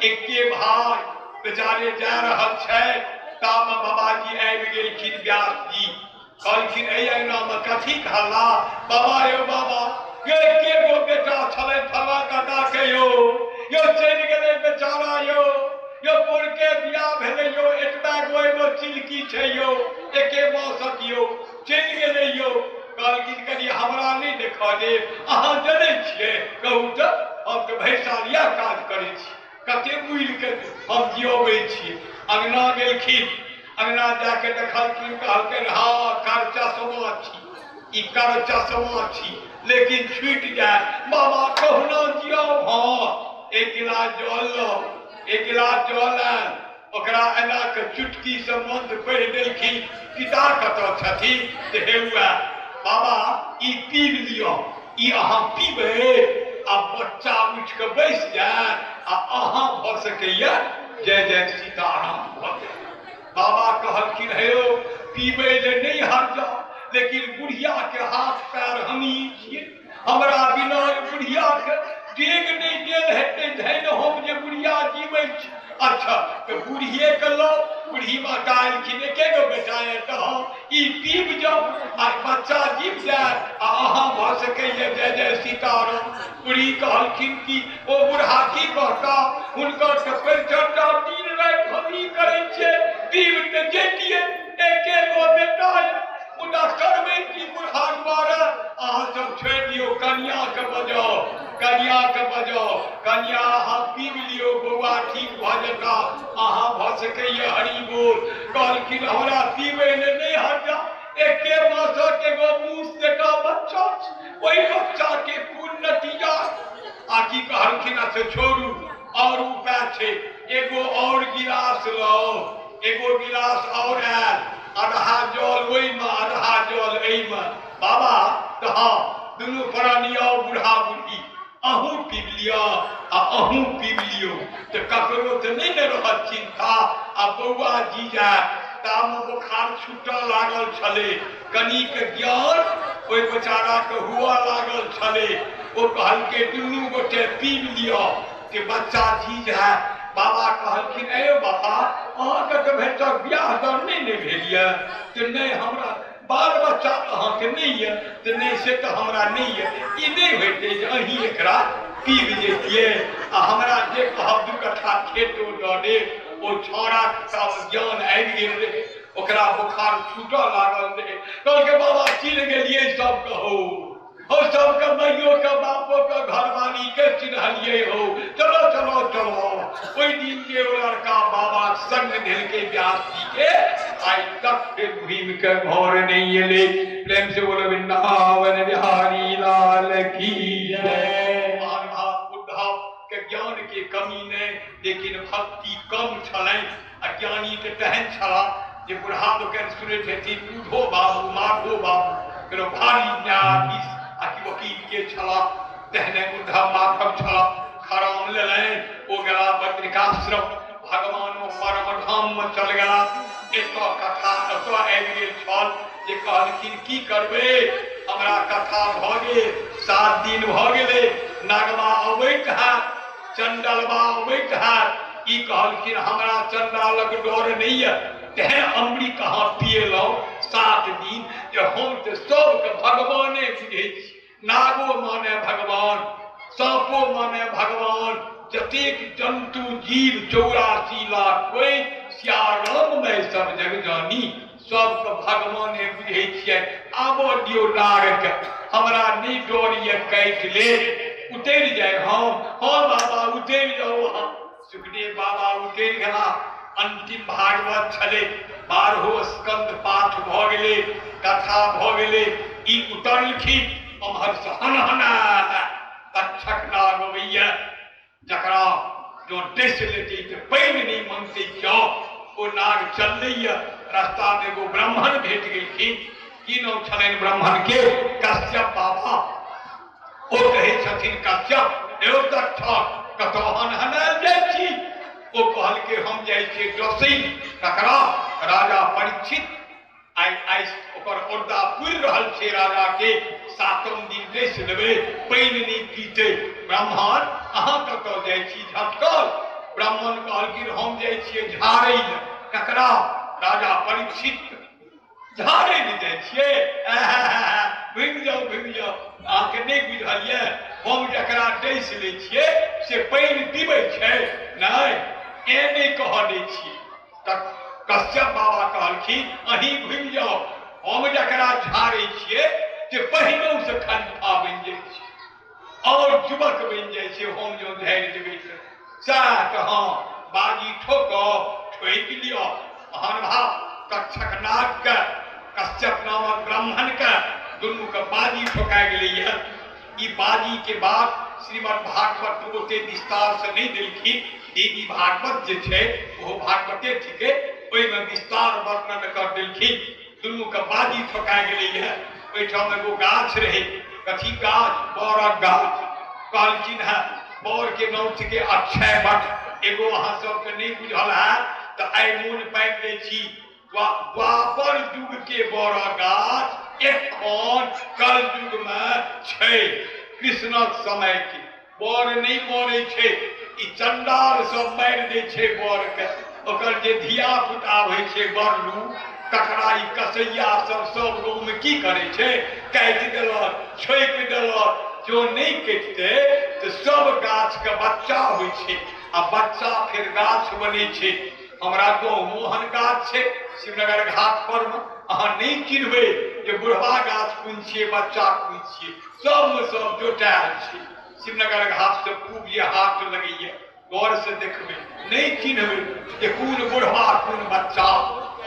एके भाई बेचारे जा रहल छै। तामे बाबाजी आबि गेलखिन व्यास जी, कहलखिन एहि अंगनामे कथी हल्ला? बाबा यौ बाबा, ये के गो बेटा छलै फला काका के यौ, यौ चलि गेलै बेचारा यौ, यौ पोरके बियाह भेलै यौ, एतबा गो एगो चिलकी छै यौ, एके मासक यौ, चलि गेलै यौ। कहलखिन कनि हमरा नहि देखऽ देब, अहाँ जनै छियै? कहू तऽ, हम तऽ भरि साल इएह काज करै छी, कते मुइल के हम जियबै छी। अंगना गेलखिन, अंगना जाके देखलखिन, कहलखिन हाँ कर चश्मा छी, ई कर चश्मा छी, लेकिन छूटि जाय बाबा कहुना जियब। हाँ एक गिलास जल लो, एक गिलास जल आयल, ओकरा एना के चुटकी से मंत्र पढ़ि देलखिन। पिता कतऽ छथिन? तऽ हेउआ बाबा ई पीब लिअ, ई अहाँ पीबै आ बच्चा उठि कऽ बैस जायत आ अहाँ भऽ सकैया जय जय सीताराम भऽ जायत। बाबा कहलखिन हे यौ पीबै लए नहि हट जाउ, लेकिन बुढ़िया के हाथ पैर हमही छियै, हमरा बिना बुढ़िया के डेग नहि देल हेतै, धैन हम जे बुढ़िया जीबै छी। अच्छा तऽ बुढ़िए के लो। बूढ़ी माता एलखिन, एके गो बेटा यऽ तऽ हँ ई पीब जाउ आ बच्चा जीव जायत आ अहाँ भऽ सकैया जय जय सीताराम। बूढ़ी कहलखिन कि ओ बुढ़ा की कहता, हुनकर तऽ परिचर्या दिन राति हमही करै छियै, पीब तऽ जैतियै, एके गो बेटा यऽ, मुदा करबै की बुढ़ा दुआरे? अहाँ सब छोड़ि दियौ, कनिया के बजाउ, कनिया के बजाउ, कनिया अहाँ पीब लियौ, बौआ ठीक भऽ जेता, अहाँ भऽ सकैया हरि बोल। कहलखिन हमरा पीबै लए नहि हटा, एके मासक एगो मूस जकाँ बच्चा छै, ओहि बच्चा के कोन नतीजा? आ की कहलखिन अच्छा छोड़ू, और उपाय छै, एगो और गिलास लाउ। एगो गिलास और आयल, आधा जल ओहिमे आधा जल एहिमे। बाबा तऽ हाँ दुनू प्राणी आउ बूढ़ा बूढ़ी, अहूँ पीब लिअ आ अहूँ पीब लियौ, तऽ ककरो तऽ नहि ने रहत चिन्ता आ बौआ जी जायत। तामे बोखार छूटऽ लागल छलै, कनिक ज्ञान ओहि बेचाराके हुअ लागल छलै। ओ कहलकै दुनू गोटे पीब लिअ कि बच्चा जी जाय। बाबा कहलखिन ए बाबा अहाँके तऽ भरिसक बियाह दान नहि ने भेल यऽ? तऽ नहि हमरा बाल बच्चा अहाँके नहि यऽ? तऽ नहि से तऽ हमरा नहि यऽ। ई नहि होइतै जे अहीं एकरा पीब जैतियै आ हमरा जे कहब 2 कट्ठा खेतो दऽ देब। ओ छौड़ाके ज्ञान आबि गेल रहै, ओकरा बोखार छूटऽ लागल रहै। कहलकै बाबा चिन्ह गेलियै सब कहू हो, सबके माइयो के बापो के घरवाली के चिन्हलियै हो, चलो चलो चलो। ओहि दिन जे ओ लड़का बाबा संग धेलकै व्यास जी के, आइ तक फेर घुमि के घर नहि एलै। प्रेम से बोलो वृंदावन बिहारी लाल की जय। महानुभाव उद्धव के ज्ञान के कमी नहि, लेकिन भक्ति कम छलनि। आ ज्ञानी तऽ तेहन छलाह जे बुढ़ा लोकनि सुनैत हेथिन उधो बाबू माधो बाबू कोनो भारी न्यायाधीश आ कि वकील के छलाह, तेहने उद्धव माधव छलाह। खराम लेलनि, ओ गेला बद्रिकाश्रम, भगवानो परमधाम में चल गेला। एतऽ कथा एतऽ आबि गेल छल जे कहलखिन की करबै, हमरा कथा भऽ गेल, 7 दिन भऽ गेलै, नागवा अबैत हैत, चंडलवा अबैत हैत। ई कहलखिन हमरा चंडालक डर नहि यऽ, तेहन अमृत अहाँ पियलहुँ 7 दिन जे हम तऽ सबके भगवाने बुझै छी, नागो माने भगवान, साँपो माने भगवान, जतेक जन्तु जीव 84 लाख कोइ सियाराममय सब जग जानी, सबके भगवाने बुझै छियै। आबऽ दियौ नागके, हमरा नहि डर यऽ, काटि ले, उतरि जाय हम। हाँ बाबा उतरि जाउ अहाँ। सुखदेव बाबा उतरि गेला। अंतिम भागवत छलै, 12 स्कंद पाठ भऽ गेलै, कथा भऽ गेलै। ई उतरलखिन, अमहर से हनहना तक्षक नाग अबैया, जकरा जो डसि लेतै तऽ पानि नहि मंगतै क्यो, ओ नाग चललैया। रास्ता में एगो ब्राह्मण भेट गेलखिन। की नाम छलनि ब्राह्मण के? कश्यप बाबा। ओ कहै छथिन कश्यप एगो तक्षक कतऽ हनहनायल जाइ छी? ओ कहलकै हम जाइ छियै डसै। ककरा? राजा परीक्षित। आइ आइ ओकर औरदा पुरि रहल छै राजा के, 7म दिन डसि लेबै, पानि नहि पीतै। ब्राह्मण अहाँ कतऽ जाइ छी झटकल? ब्राह्मण कहलखिन हम जाइ छियै झाड़ै लए। ककरा? राजा परीक्षित। झाड़ै लए जाइ छियै? घुमि जाउ घुमि जाउ, अहाँके नहि बुझल यऽ हम जकरा डसि लै छियै से पानि पीबै छै नहि, ए नहि कहऽ दै छियै। तऽ कश्यप बाबा कहलखिन अहीं घुमि जाउ, हम जकरा झाड़ै छियै से पहिनहुसँ खलीफा बनि जाइ छै और युवक बनि जाइ छै, हम जँ झाड़ि देबै तऽ। सएह तऽ हँ, बाजी ठोकब, ठोकि लिअ। महानुभाव तक्षक नागके कश्यप नामक ब्राह्मणके दुनूके बाजी ठोका गेलैए। ई बाजी के बाद श्रीमद् भागवत ओते विस्तार से नहि देलखिन। देवी भागवत जे छै ओहो भागवते थिकै, ओहिमे विस्तार वर्णन कर देलखिन। दुनूके बाजी ठोका गेलैए। ओहिठाम एगो गाछ रहै, कथी गाछ? बरक गाछ। कहलखिन हेँ बर के नाम छिकै अक्षय वट। एगो अहाँ सबके नहि बुझल हैत तऽ आइ मोन पाड़ि दै छी, द्वापर युग के बरक गाछ एखन कलयुग मे छै। कृष्णक समय के बर नहि मरै छै, ई चंडाल सब मारि दै छै बर के। ओकर जे धिया पुता होइ छै बरलू, तकरा ई कसैया सब सब गाँव मे की करै छै? काटि देलक, छोकि देलक। जो नहि कटितै तऽ सब गाछ के बच्चा होइ छै आ बच्चा फेर गाछ बनै छै। हमरा गाँव मोहन गाछ छै शिवनगर घाट पर मे, अहाँ नहि चिन्हबै जे बुढ़वा गाछ कोन छियै बच्चा कोन छियै, सबमे सब जोटायल छै। शिवनगर घाट से पूब जे हाट लगैया, गौर से देखबै नहि चिन्हबै जे कोन बुढ़वा कोन बच्चा।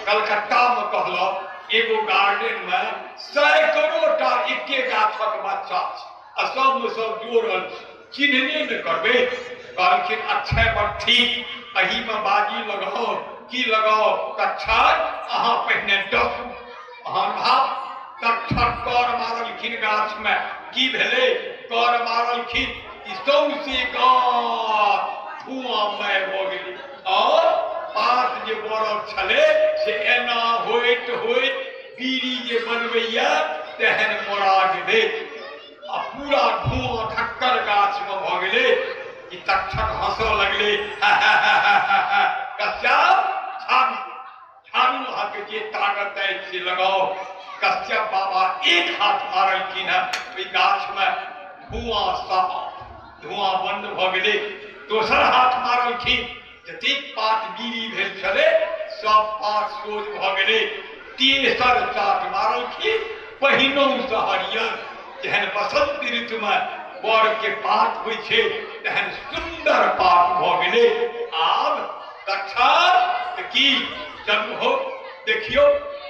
कलकत्ता मे कहलक एगो गार्डन मे सैकड़ो टा एके गाछक बच्चा छै आ सबमे सब जोड़ल छै, चिन्हने ने करबै। कहलखिन अक्षय बड़ ठीक, एहिमे बाजी लगाउ। की लगाउ? तक्षक अहाँ पहिने डसू। महानुभाव तक्षक कर मारलखिन गाछ मे। की भेलै? कर मारलखिन, ई सौंसे गाछ धुआंमय भऽ गेलै और पात जे बरल छलै से एना होइत होइत बीड़ी जे बनबैया तेहन मोड़ा गेलै आ पूरा धुआं धक्कर गाछ मे भऽ गेलै। ई तक्षक हंसऽ लगलै, कश्यप झाड़ू झाड़ू, अहाँके जे ताकत अछि से लगाउ। कश्यप बाबा एक हाथ मारलखिन हेँ ओहि गाछ मे, धुआं समाप्त, धुआं बंद भऽ गेलै। दोसर हाथ मारलखिन, जतेक पात बीड़ी भेल छलै सब पात सोझ भऽ गेलै। तेसर चाट मारलखिन, पहिनहुसँ हरियर, जेहन बसंत ऋतुमे बर के पात होइ छै तेहन सुन्दर पात भऽ गेलै। आब तक्षक तऽ की चलू हो देखियौ,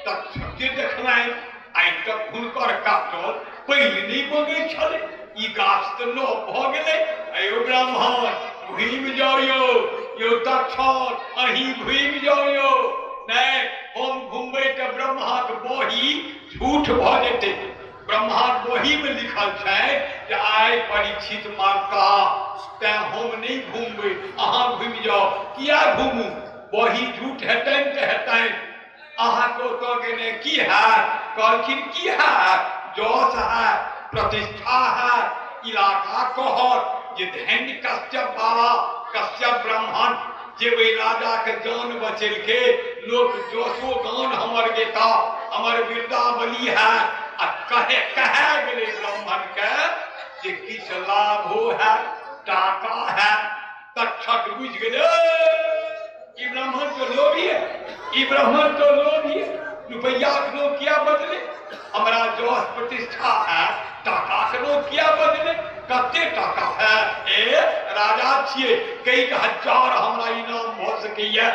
तक्षक जे देखलनि आइ तक हुनकर काटल पानि नहि बगै छलै, ई गाछ तऽ नव भऽ गेलै। अयो ब्राह्मण घुमि जाउ यौ, यौ तक्षक अहीं घुमि जाउ यौ। नहि हम घुमबै तऽ ब्रह्माक बही झूठ भऽ जेतै। ब्रह्माक बही मे लिखल छै जे आइ परीक्षित मारता, तैं हम नहि घुमबै, अहाँ घुमि जाउ। किया घुमू? बही झूठ हेतनि तऽ हेतनि, अहाँके ओतऽ गेने की हैत? कहलखिन की हैत? जस हैत, प्रतिष्ठा हैत, इलाका कहत जे धन्य कश्यप बाबा, कश्यप ब्राह्मण जे ओहि राजा के जान बचेलकै, लोक जसो गान हमर गेता, हमर वृंदावली हैत। आ कहे कहे गेलै ब्राह्मण के जे किछु लाभो हैत, टाका हैत। तक्षक बुझि गेलै ई ब्राह्मण तो लोभी है, ई ब्राह्मण तो लोभी है, रुपैया के लोग किया बदले? हमरा जस प्रतिष्ठा है, टाका के लोग किया बदले? कते टाका है? ए राजा छियै, कई हजार हमरा इनाम भऽ सकैया।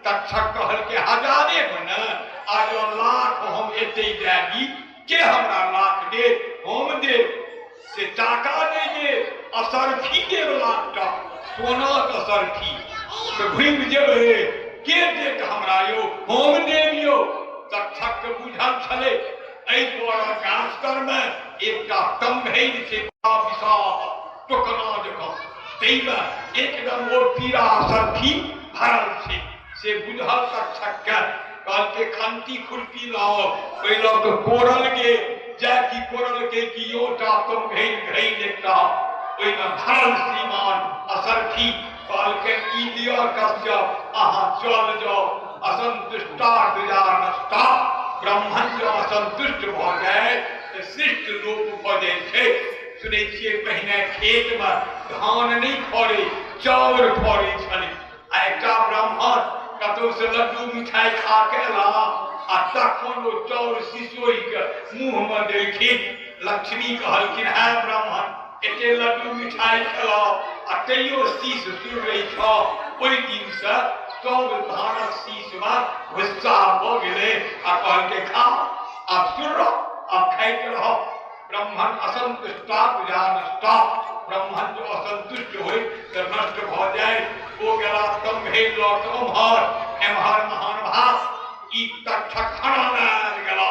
तक्षक कहलकै हजारे मे ने, आ जँ लाख हम एते दए दी, के हमरा लाख देत? हम देब, से टाका नहि देब, असरफी देब, लाख टा सोनाक असरफी। तऽ घुमि जेबै, के देत हमरा यौ? हम देब यौ। तक्षक के बुझल छलै एहि बड़क गाछ तरमे एकटा तमघैल छै, बड़ा विशाल टोकना जकाँ, ताहिमे एकदम ओ पीरा असरफी भरल छै, से बुझल तक्षक के। कहलकै खंती खुरपी लाओ, ओहि लऽ कऽ कोड़ल गेल, जाय कि कोड़लकै कि योटा तमघैल घैल एकटा ओहिमे भरल श्रीमान असरफी। कहलकै ई लिअ कश्यप, अहाँ चल जाउ। असंतुष्टा दुजा नष्टा, ब्राह्मण जँ असंतुष्ट भऽ जाय तऽ शिष्ट लोप भऽ जाइ छै। सुनै छियै पहिने खेतमे धान नहि फड़ै, चाउर फड़ै छलै। आ एकटा ब्राह्मण कतौसँ लड्डू मिठाइ खा के एला आ तखन ओ चाउर सिसोइ के मुँहमे देलखिन। लक्ष्मी कहलखिन, है ब्राह्मण, एते लड्डू मिठाइ खेलौ आ तैयो शीश सुररै छौ। ओहि दिनसँ सब धानक शीशमे भुस्सा भऽ गेलै आ कहलकै खा, आब सुरह, आब खाइत रह। ब्राह्मण असंतुष्टा तुझा नष्टा, ब्राह्मण जो असंतुष्ट होय तऽ नष्ट भऽ जाय। ओ गेला तम्भे लऽ कऽ ओम्हर एम्हर महान भाग ई तक्षक खनन गेला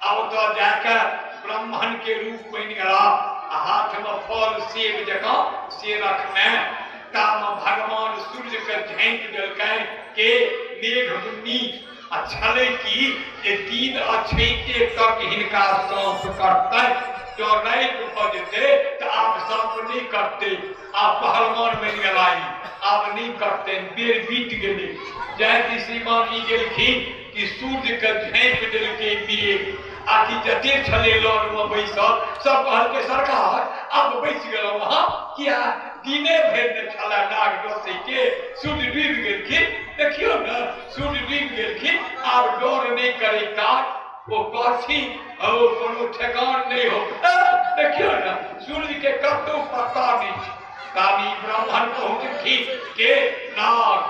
आ ओतऽ जाकऽ ब्राह्मण के रूप बनि गेला आ हाथमे फल सेब जकाँ से रखने। तामे भगवान सूर्य के झाँपि देलकनि के मेघ बुन्नी। आ छलै की जे दिन अछैते तक हिनका साँप कटतनि, जँ राति भऽ जेतै तऽ आब साँप नहि कटतै। आब पहलवान बनि गेला ई, आब नहि कटतनि, बेर बीत गेलै। जाहि श्रीमान ई गेलखिन कि सूर्यके झाँपि देलकै मेघ आ कि जते छलै लगमे बैसल सब कहलकै सरकार आब बचि गेलहुँ अहाँ, किया दिने भरि ने छलै नाग डसैके, सूर्य डूबि गेलखिन। देखियौ ने सूर्य डूबि गेलखिन, आब डर नहि करै काज, ओ कहथिन ओ कोनो ठेकान नहि हो। देखियौ ने सूर्य के कतौ पता नहि छै। ताबी ब्राह्मण पहुँचलखिन के नाग,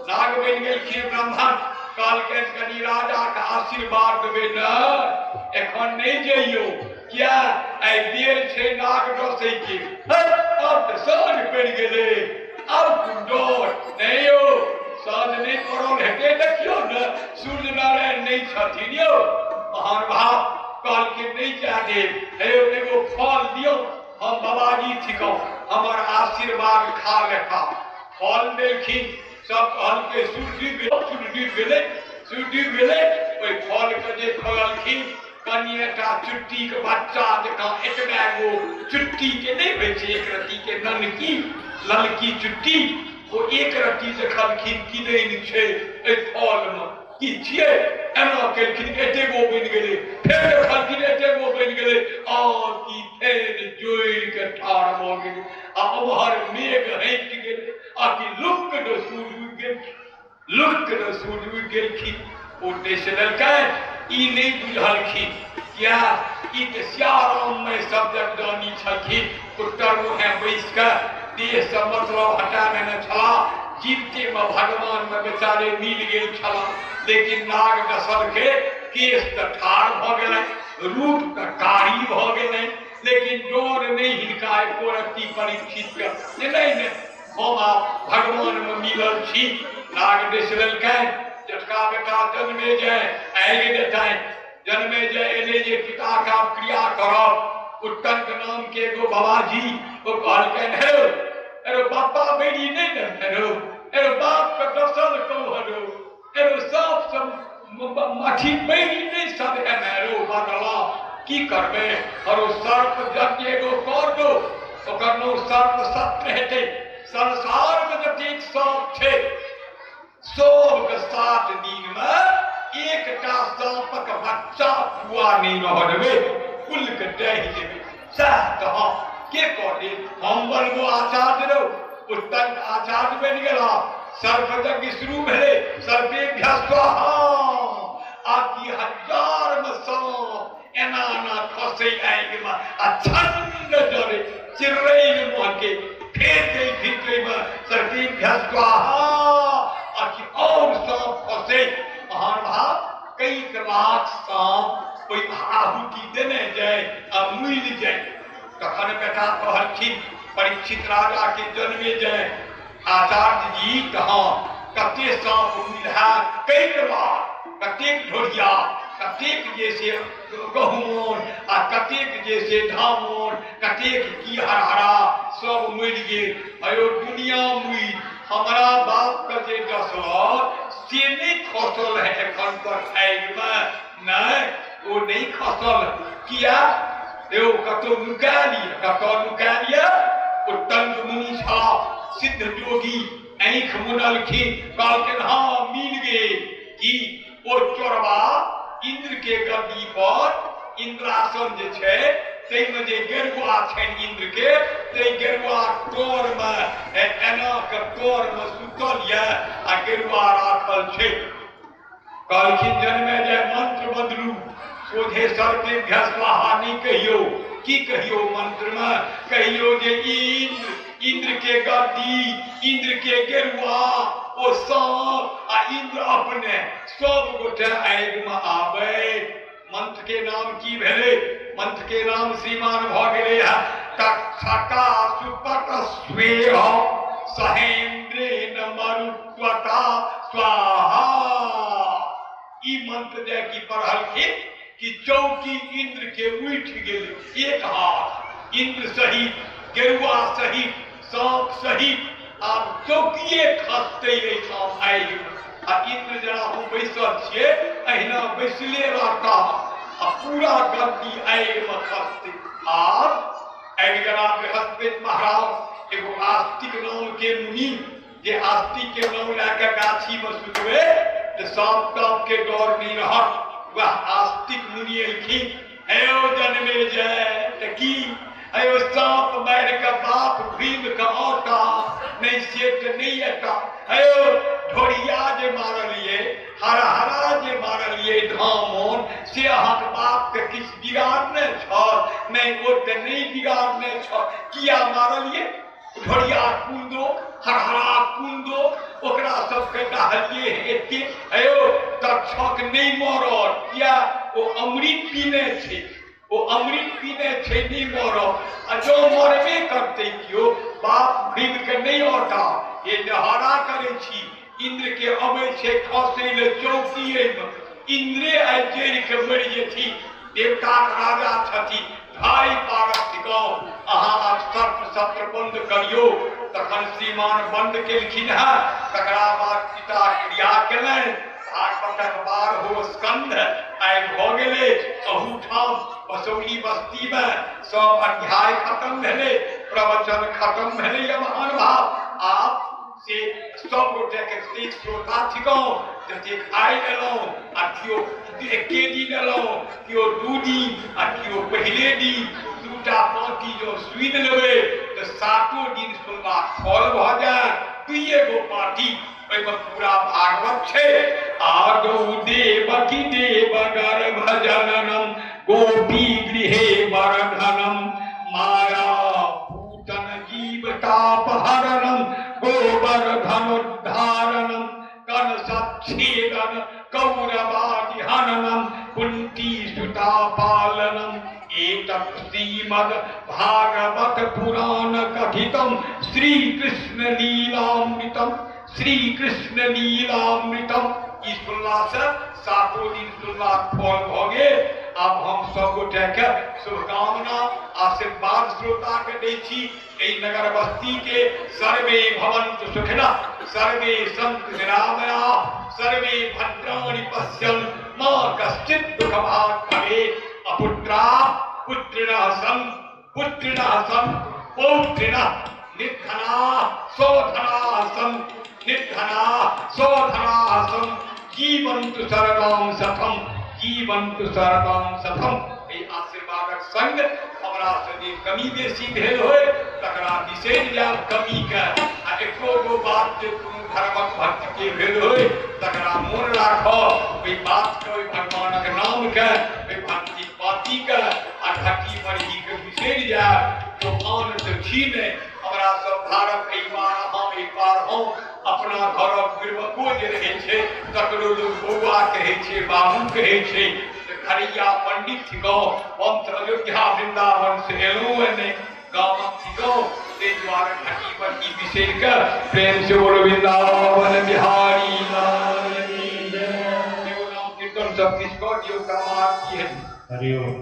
नाग बनि गेलखिन ब्राह्मण। कहलकनि कनि राजाके आशीर्वाद देबै ने, एखन नहि जइयौ, किया आइ बेर छै नाग डसै के। आब तऽ साँझ पड़ि गेलै, आब कोन डर? नहि यौ, साँझ नहि पड़ल हेतै, देखियौ ने सूर्य नारायण नहि छथिन यौ। महान भाव कहलखिन नहि जाय देब, हे यौ एगो फल दियौ, हम बाबाजी थिकहुँ, हमर आशीर्वाद खा लेता। फल देलखिन, सब कहलकै सूर्य डूबि गेलै, सूर्य डूबि गेलै, सूर्य डूबि गेलै। ओहि फलके जे खोललखिन कनिएटा चुट्टीके बच्चा जकाँ एतबे गो चुट्टीके नहि होइ छै एक रत्तीके ननकी ललकी चुट्टी, ओ एक रत्ती देखलखिन किदैन छै एहि फलमे, की छियै, एना केलखिन एते गो बनि गेलै। फेर देखलखिन एते गो बनि गेलै, आ की फेर जोड़ि के ठाढ़ भऽ गेलै आ ओम्हर मेघ हटि गेलै आ कि लुक दऽ सूर्य उगि गेलखिन, लुक दऽ सूर्य उगि गेलखिन। ओ डसि लेलकनि, ई नहि बुझलखिन, किया ई तऽ सियाराममे सब जगदानी छलखिन, उत्तर मुँहे बैस कऽ देहसँ मतलब हटा लेने छलाह, जीवतेमे भगवानमे बेचारे मिल गेल छलाह। लेकिन नाग डसलके केश तऽ ठाढ़ भऽ गेलनि, रूप तऽ कारी भऽ गेलनि, लेकिन डर नहि हिनका एको रत्ती परीक्षितके जे नहि नहि हम आब भगवानमे मिलल छी। नाग डसि लेलकनि, जेठका बेटा जन्मे जाय आगि देतनि, जन्मे जाय एलै जे पिताके आब क्रिया करब। उत्तंक नामके एगो बाबाजी, ओ कहलकनि हे अरे बापा बेरी नहि ने हेरो, अरे बापके डसल कहू हरो, अरे साँप सब अथी बेरी नहि सब है हेरो, बदला की करबै? हरो सर्प यज्ञ एगो कर दो, ओकर नाम सर्प सत्र हेतै। संसारमे जतेक साँप छै सबके 7 दिनमे एकटा साँपक बच्चा पुआ नहि रह देबै, कुलके डहि देबै। सएह तऽ हँ के कऽ देत? हम बनबो आचार्य रौ। उत्तंक आचार्य बनि गेला, सर्प यज्ञ शुरू भेलै, सर्पेभ्य स्वाहा, आ कि हजारमे साँप एना एना खसै आगिमे आ छन्न जरै चिड़ैन मुँहके। फेर गेलखिन ओहिमे सर्पेभ्य स्वाहा, आ कि और साँप खसै। महान भाव कईक लाख साँप ओहि आहुति देने जाय आ मुइल जाय। तखन बेटा कहलखिन परीक्षित राजा के जन्मे जाय आचार्य जी कहाँ कते साँप मुइल हैत? कईक लाख, कतेक ढोरिया, कतेक जे से गहुमन आ कतेक जे से धामन, कतेक की हरहरा सब मरि गेल। अयो दुनिया मुइल, हमरा बापके जे डसल से नहि खसल है एखन तक आगिमे, नहि ओ नहि खसल। किया? यौ कतौ नुका लिअ, कतौ नुका लिअ, उत्तंक मुनि छलाह सिद्ध योगी, आँखि मुनलखिन, कहलखिन हाँ मिल गेल। की ओ चोरबा इंद्र के गद्दी पर इंद्रासन जे छै ताहिमे जे गेरुआ छनि इंद्र के, ताहि गेरुआ तोर मे एना के तोर मे सुतल यऽ आ गेरुआ राखल छै। कहलखिन जनमे जे मंत्र बदलू, सोझे सर्पेभ्य स्वाहा नहि कहियौ, की कहियौ मंत्र मे? कहियौ जे इंद्र, इंद्र के गद्दी, इंद्र के गेरुआ, ओ साँप आ इंद्र अपने सब गोटे आगि मे आबै। मंत्र के नाम की भेलै? मंत्र के नाम श्रीमान भऽ गेलै है तक्षका सुपट स्वेह सहेन्द्रेण मरुत्वता स्वाहा। ई मंत्र जे की पढ़लखिन कि चौकी इंद्र के उठि गेलै, एक हाथ इंद्र सहित गेरुआ सहित साँप सहित आब चौकिए खसतै एहिठाम आगि मे। आ इंद्र जेना हम बैसल छियै अहिना बैसले रहता आ पूरा गद्दी आगि मे खसतै। आब आबि गेला बृहस्पति महाराज, एगो आस्तिक नाम के मुनि, जे आस्तिक के नाम लए के गाछी मे सुतबै तऽ साँप ताप के डर नहि रहत। वएह आस्तिक मुनि एलखिन, हेयो जनमे जय तऽ की अयो साँप मारि कऽ बाप घुमि कऽ औता नहि, से तऽ नहि एता। हेयो ढोरिया जे मारलियै, हरहरा जे मारलियै धामन, से अहाँके बापके किछु बिगाड़ने छल? नहि, ओ तऽ नहि बिगाड़ने छल, किया मारलियै? ढोरिया कुन्दो, हरहरा कुन्दो, ओकरा सबके डाहलियै एते। हेयो तक्षक नहि मरल, किया? ओ अमृत पीने छै, ओ अमृत पीने छै, नहि मरल। आ जँ मरबे करतै केओ, बाप घुमि कऽ नहि औता। हे नेहरा करै छी, इंद्र के अबै छै खसै ले चौकी एहिमे, इंद्रे आइ जरि के मरि जेथिन। देवताक राजा छथि, भाई पारक थिकौ, अहाँ आब सर्प सत्र बंद करियौ। तखन श्रीमान बंद केलखिन हेँ। तकरा बाद पिता क्रिया केलनि। भागवतक 12 स्कंध आइ भऽ गेलै। अहूठाम बसौली बस्तीमे सब अध्याय खत्म भेलै, प्रवचन खत्म भेलै। यऽ महान भाव आब से सब गोटेके जतेक श्रोता थिकहुँ, जतेक आइ एलहुँ आ केओ एके दिन एलहुँ, केओ 2 दिन आ केओ पहिले दिन, 2टा पाँती जँ सुनि लेबै तऽ 7 दिन सुनबाक फल भऽ जायत। 2 गो पाँती ओहिमे पूरा भागवत छै। आदौ देवकी देव गर्भ जननम गोपी गृहे वर्धनम माया पूतन जीव ताप हरणम गोवर्धनोद्धारणम कंसच्छेदन कौरवादि हननम कुंती सुता पालनम एतत् श्रीमद् भागवत पुराण कथितम श्री कृष्ण लीलामृतम, श्री कृष्ण लीलामृतम। ई सुनला से 7 दिन सुनलाक फल भऽ गेल। आब हम सब गोटे के शुभकामना आशीर्वाद श्रोता के दै छी। एहि नगर बस्ती के सर्वे भवन्तु सुखिनः, सर्वे सन्तु निरामयाः, सर्वे भद्राणि पश्यन्तु, मा कश्चित् दुःखभाग् भवेत्। अपुत्रा पुत्रिणः सन्तु, पुत्रिणः सन्तु पौत्रिणः, निर्धनाः सौधनाः सन्तु, निर्धनाः सौधनाः सन्तु, जीवन्तु शरदां शतम्, जीवन्तु शरदां शतम्। एहि आशीर्वादक संग हमरा से जे कमी बेसी भेल होय तकरा बिसरि जायब कमी के, आ एको गो बात जे कोनो धर्मक भक्त के भेल होय तकरा मोन राखब। ओहि बात के, ओहि भगवानक नाम के, ओहि भक्ति पाती के आ घटी मरही के बिसरि जायब। तूफान तऽ छी नहि, हमरा सब भारत एहि पार, अहाँ एहि पार, हम अपना घरक बुड़बको जे रहै छै तकरो लोक बौआ कहै छै, बाबू कहै छै। घरैया पंडित थिकहुँ हम, तऽ अयोध्या वृंदावन से एलहुँ हँ नहि, गामक थिकहुँ, ताहि दुआरे घटी बड़की बिसरि कऽ प्रेम से बोलो वृंदावन बिहारी लाल की जय। नाम कीर्तन सब किछु कऽ दियौ, आरती हेतै। हरिओम।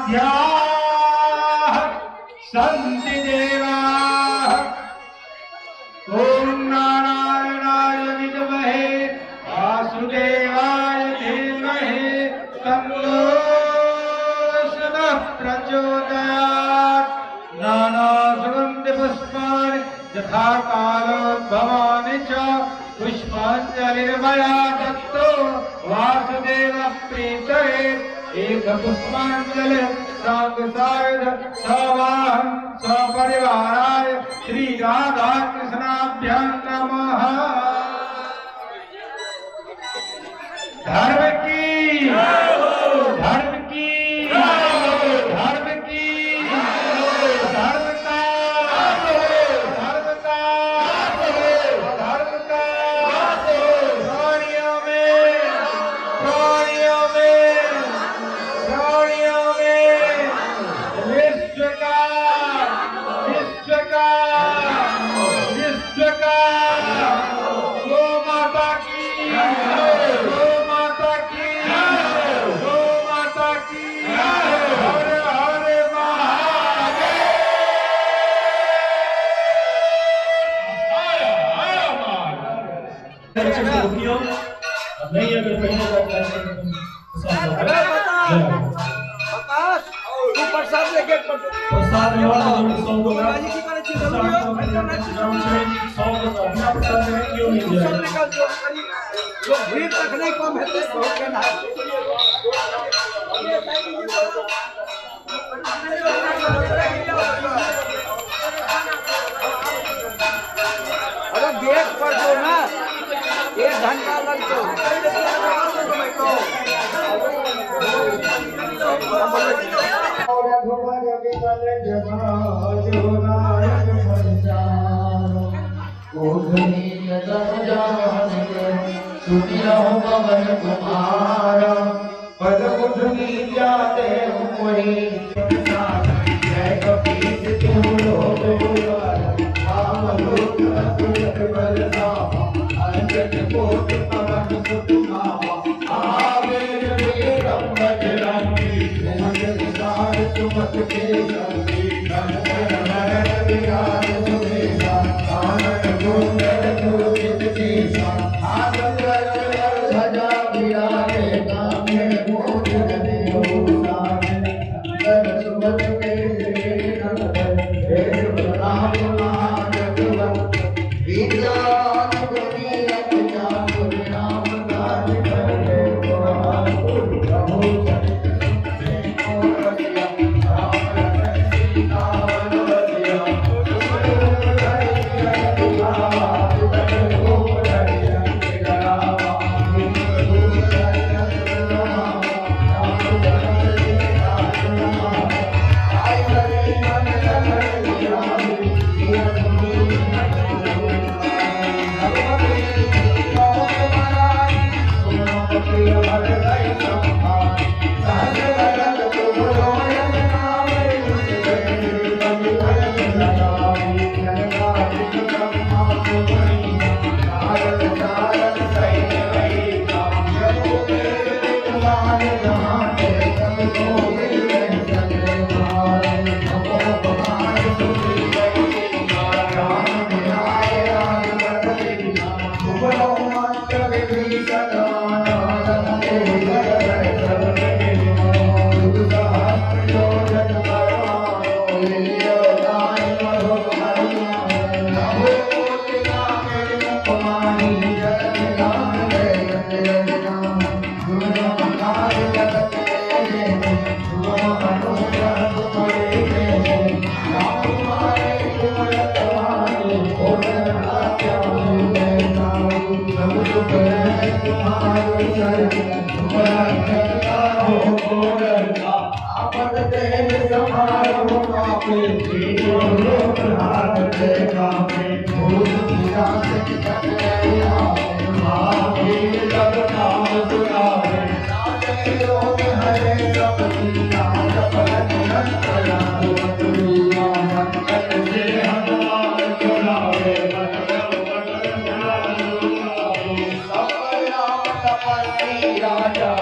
आराध्याः सन्ति देवाः। ॐ नारायणाय विद्महे वासुदेवाय धीमहि तन्नो शिवः प्रचोदयात्। नानासुगन्धिपुष्पाणि यथा कालोद्भवानि च पुष्पाञ्जलिर्मया दत्तो वासुदेव प्रीतये। एक पुष्पाञ्जलि साङ्गसायुध सवाहं सपरिवाराय श्री राधा कृष्णाभ्यां नमः। धर्म की, धर्म की, धर्म की, धर्म का, धर्म का, धर्म का, प्राणियों में, प्राणियों में, प्राणियों में, विश्व का, विश्व का, विश्व का, गो माता की, गो माता की, गो माता की, हर हर महादेव। नहीं अगर पहले का प्रसाद लेके प्रसाद लेवा सौ प्रसाद क्यों नहीं जाए। भीड़ तक नहीं कम हेतै बहुत केना। अरे गेट पर जो ना 1 घंटा लगतो। पवन कुमार पद उठनी जाते मोहि जय कपीस तिहु लोक उजागर राम लोक अतुलित बल धामा अंजन कोट पवन सुत नामा। महावीर वीरम बजरंगी सुमति विसार सुमति के संगी कंकण हरण विराज सुबेसा कानन कुंडल कुंचित केसा हाथ ध्वजा विराजे कान्हे मूज जनेऊ साजे शंकर सुमति के नंदन तेज प्रताप महाजगवंत विद्यावान गुणी अति चातुर राम काज करते प्रभु चरित सुनते को रसिया राम लखन सीता मन बसिया राजा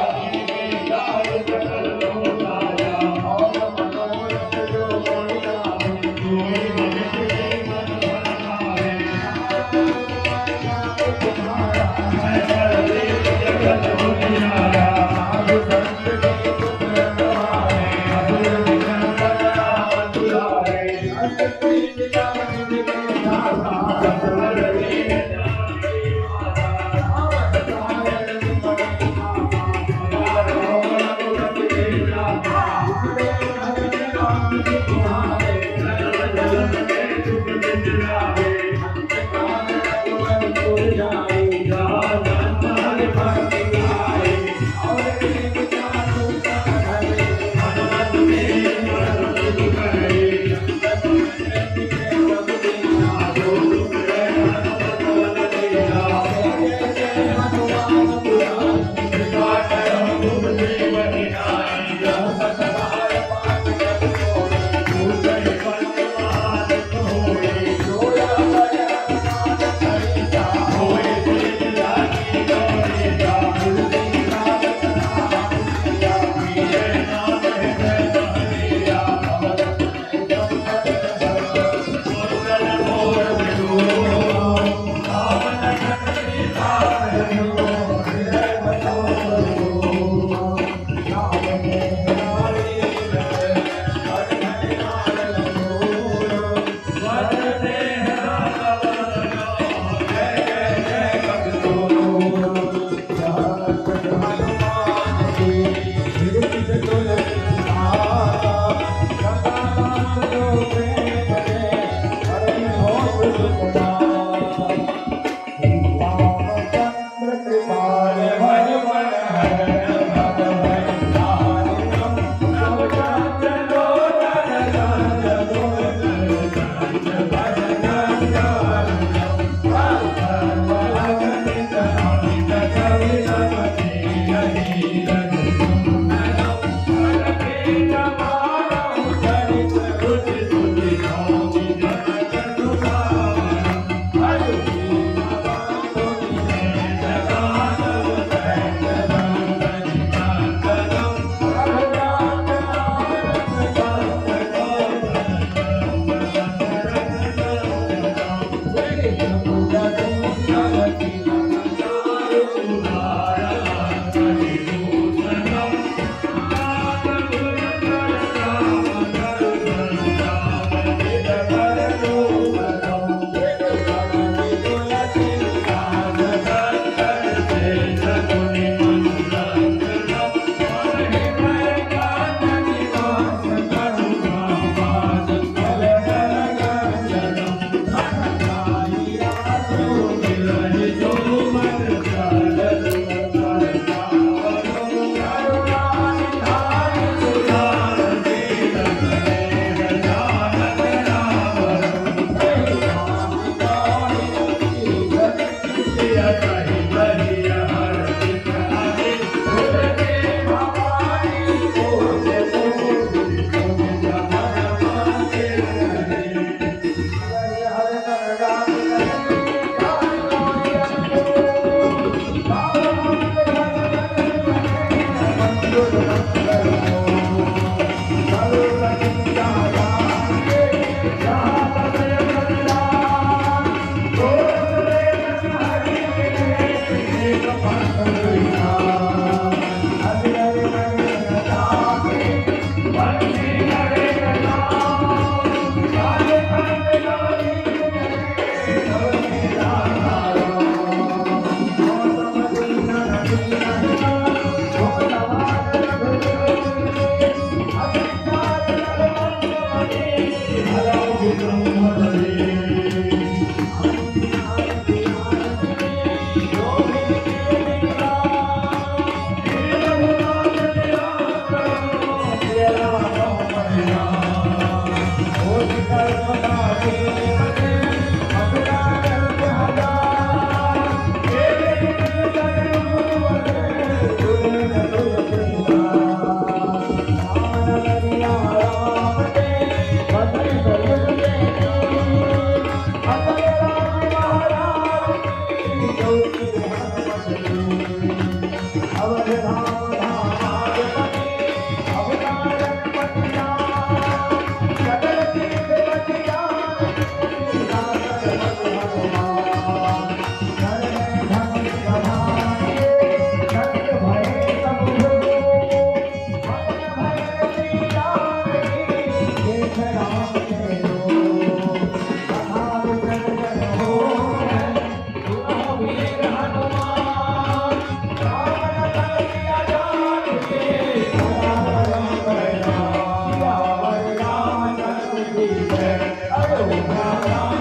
Ram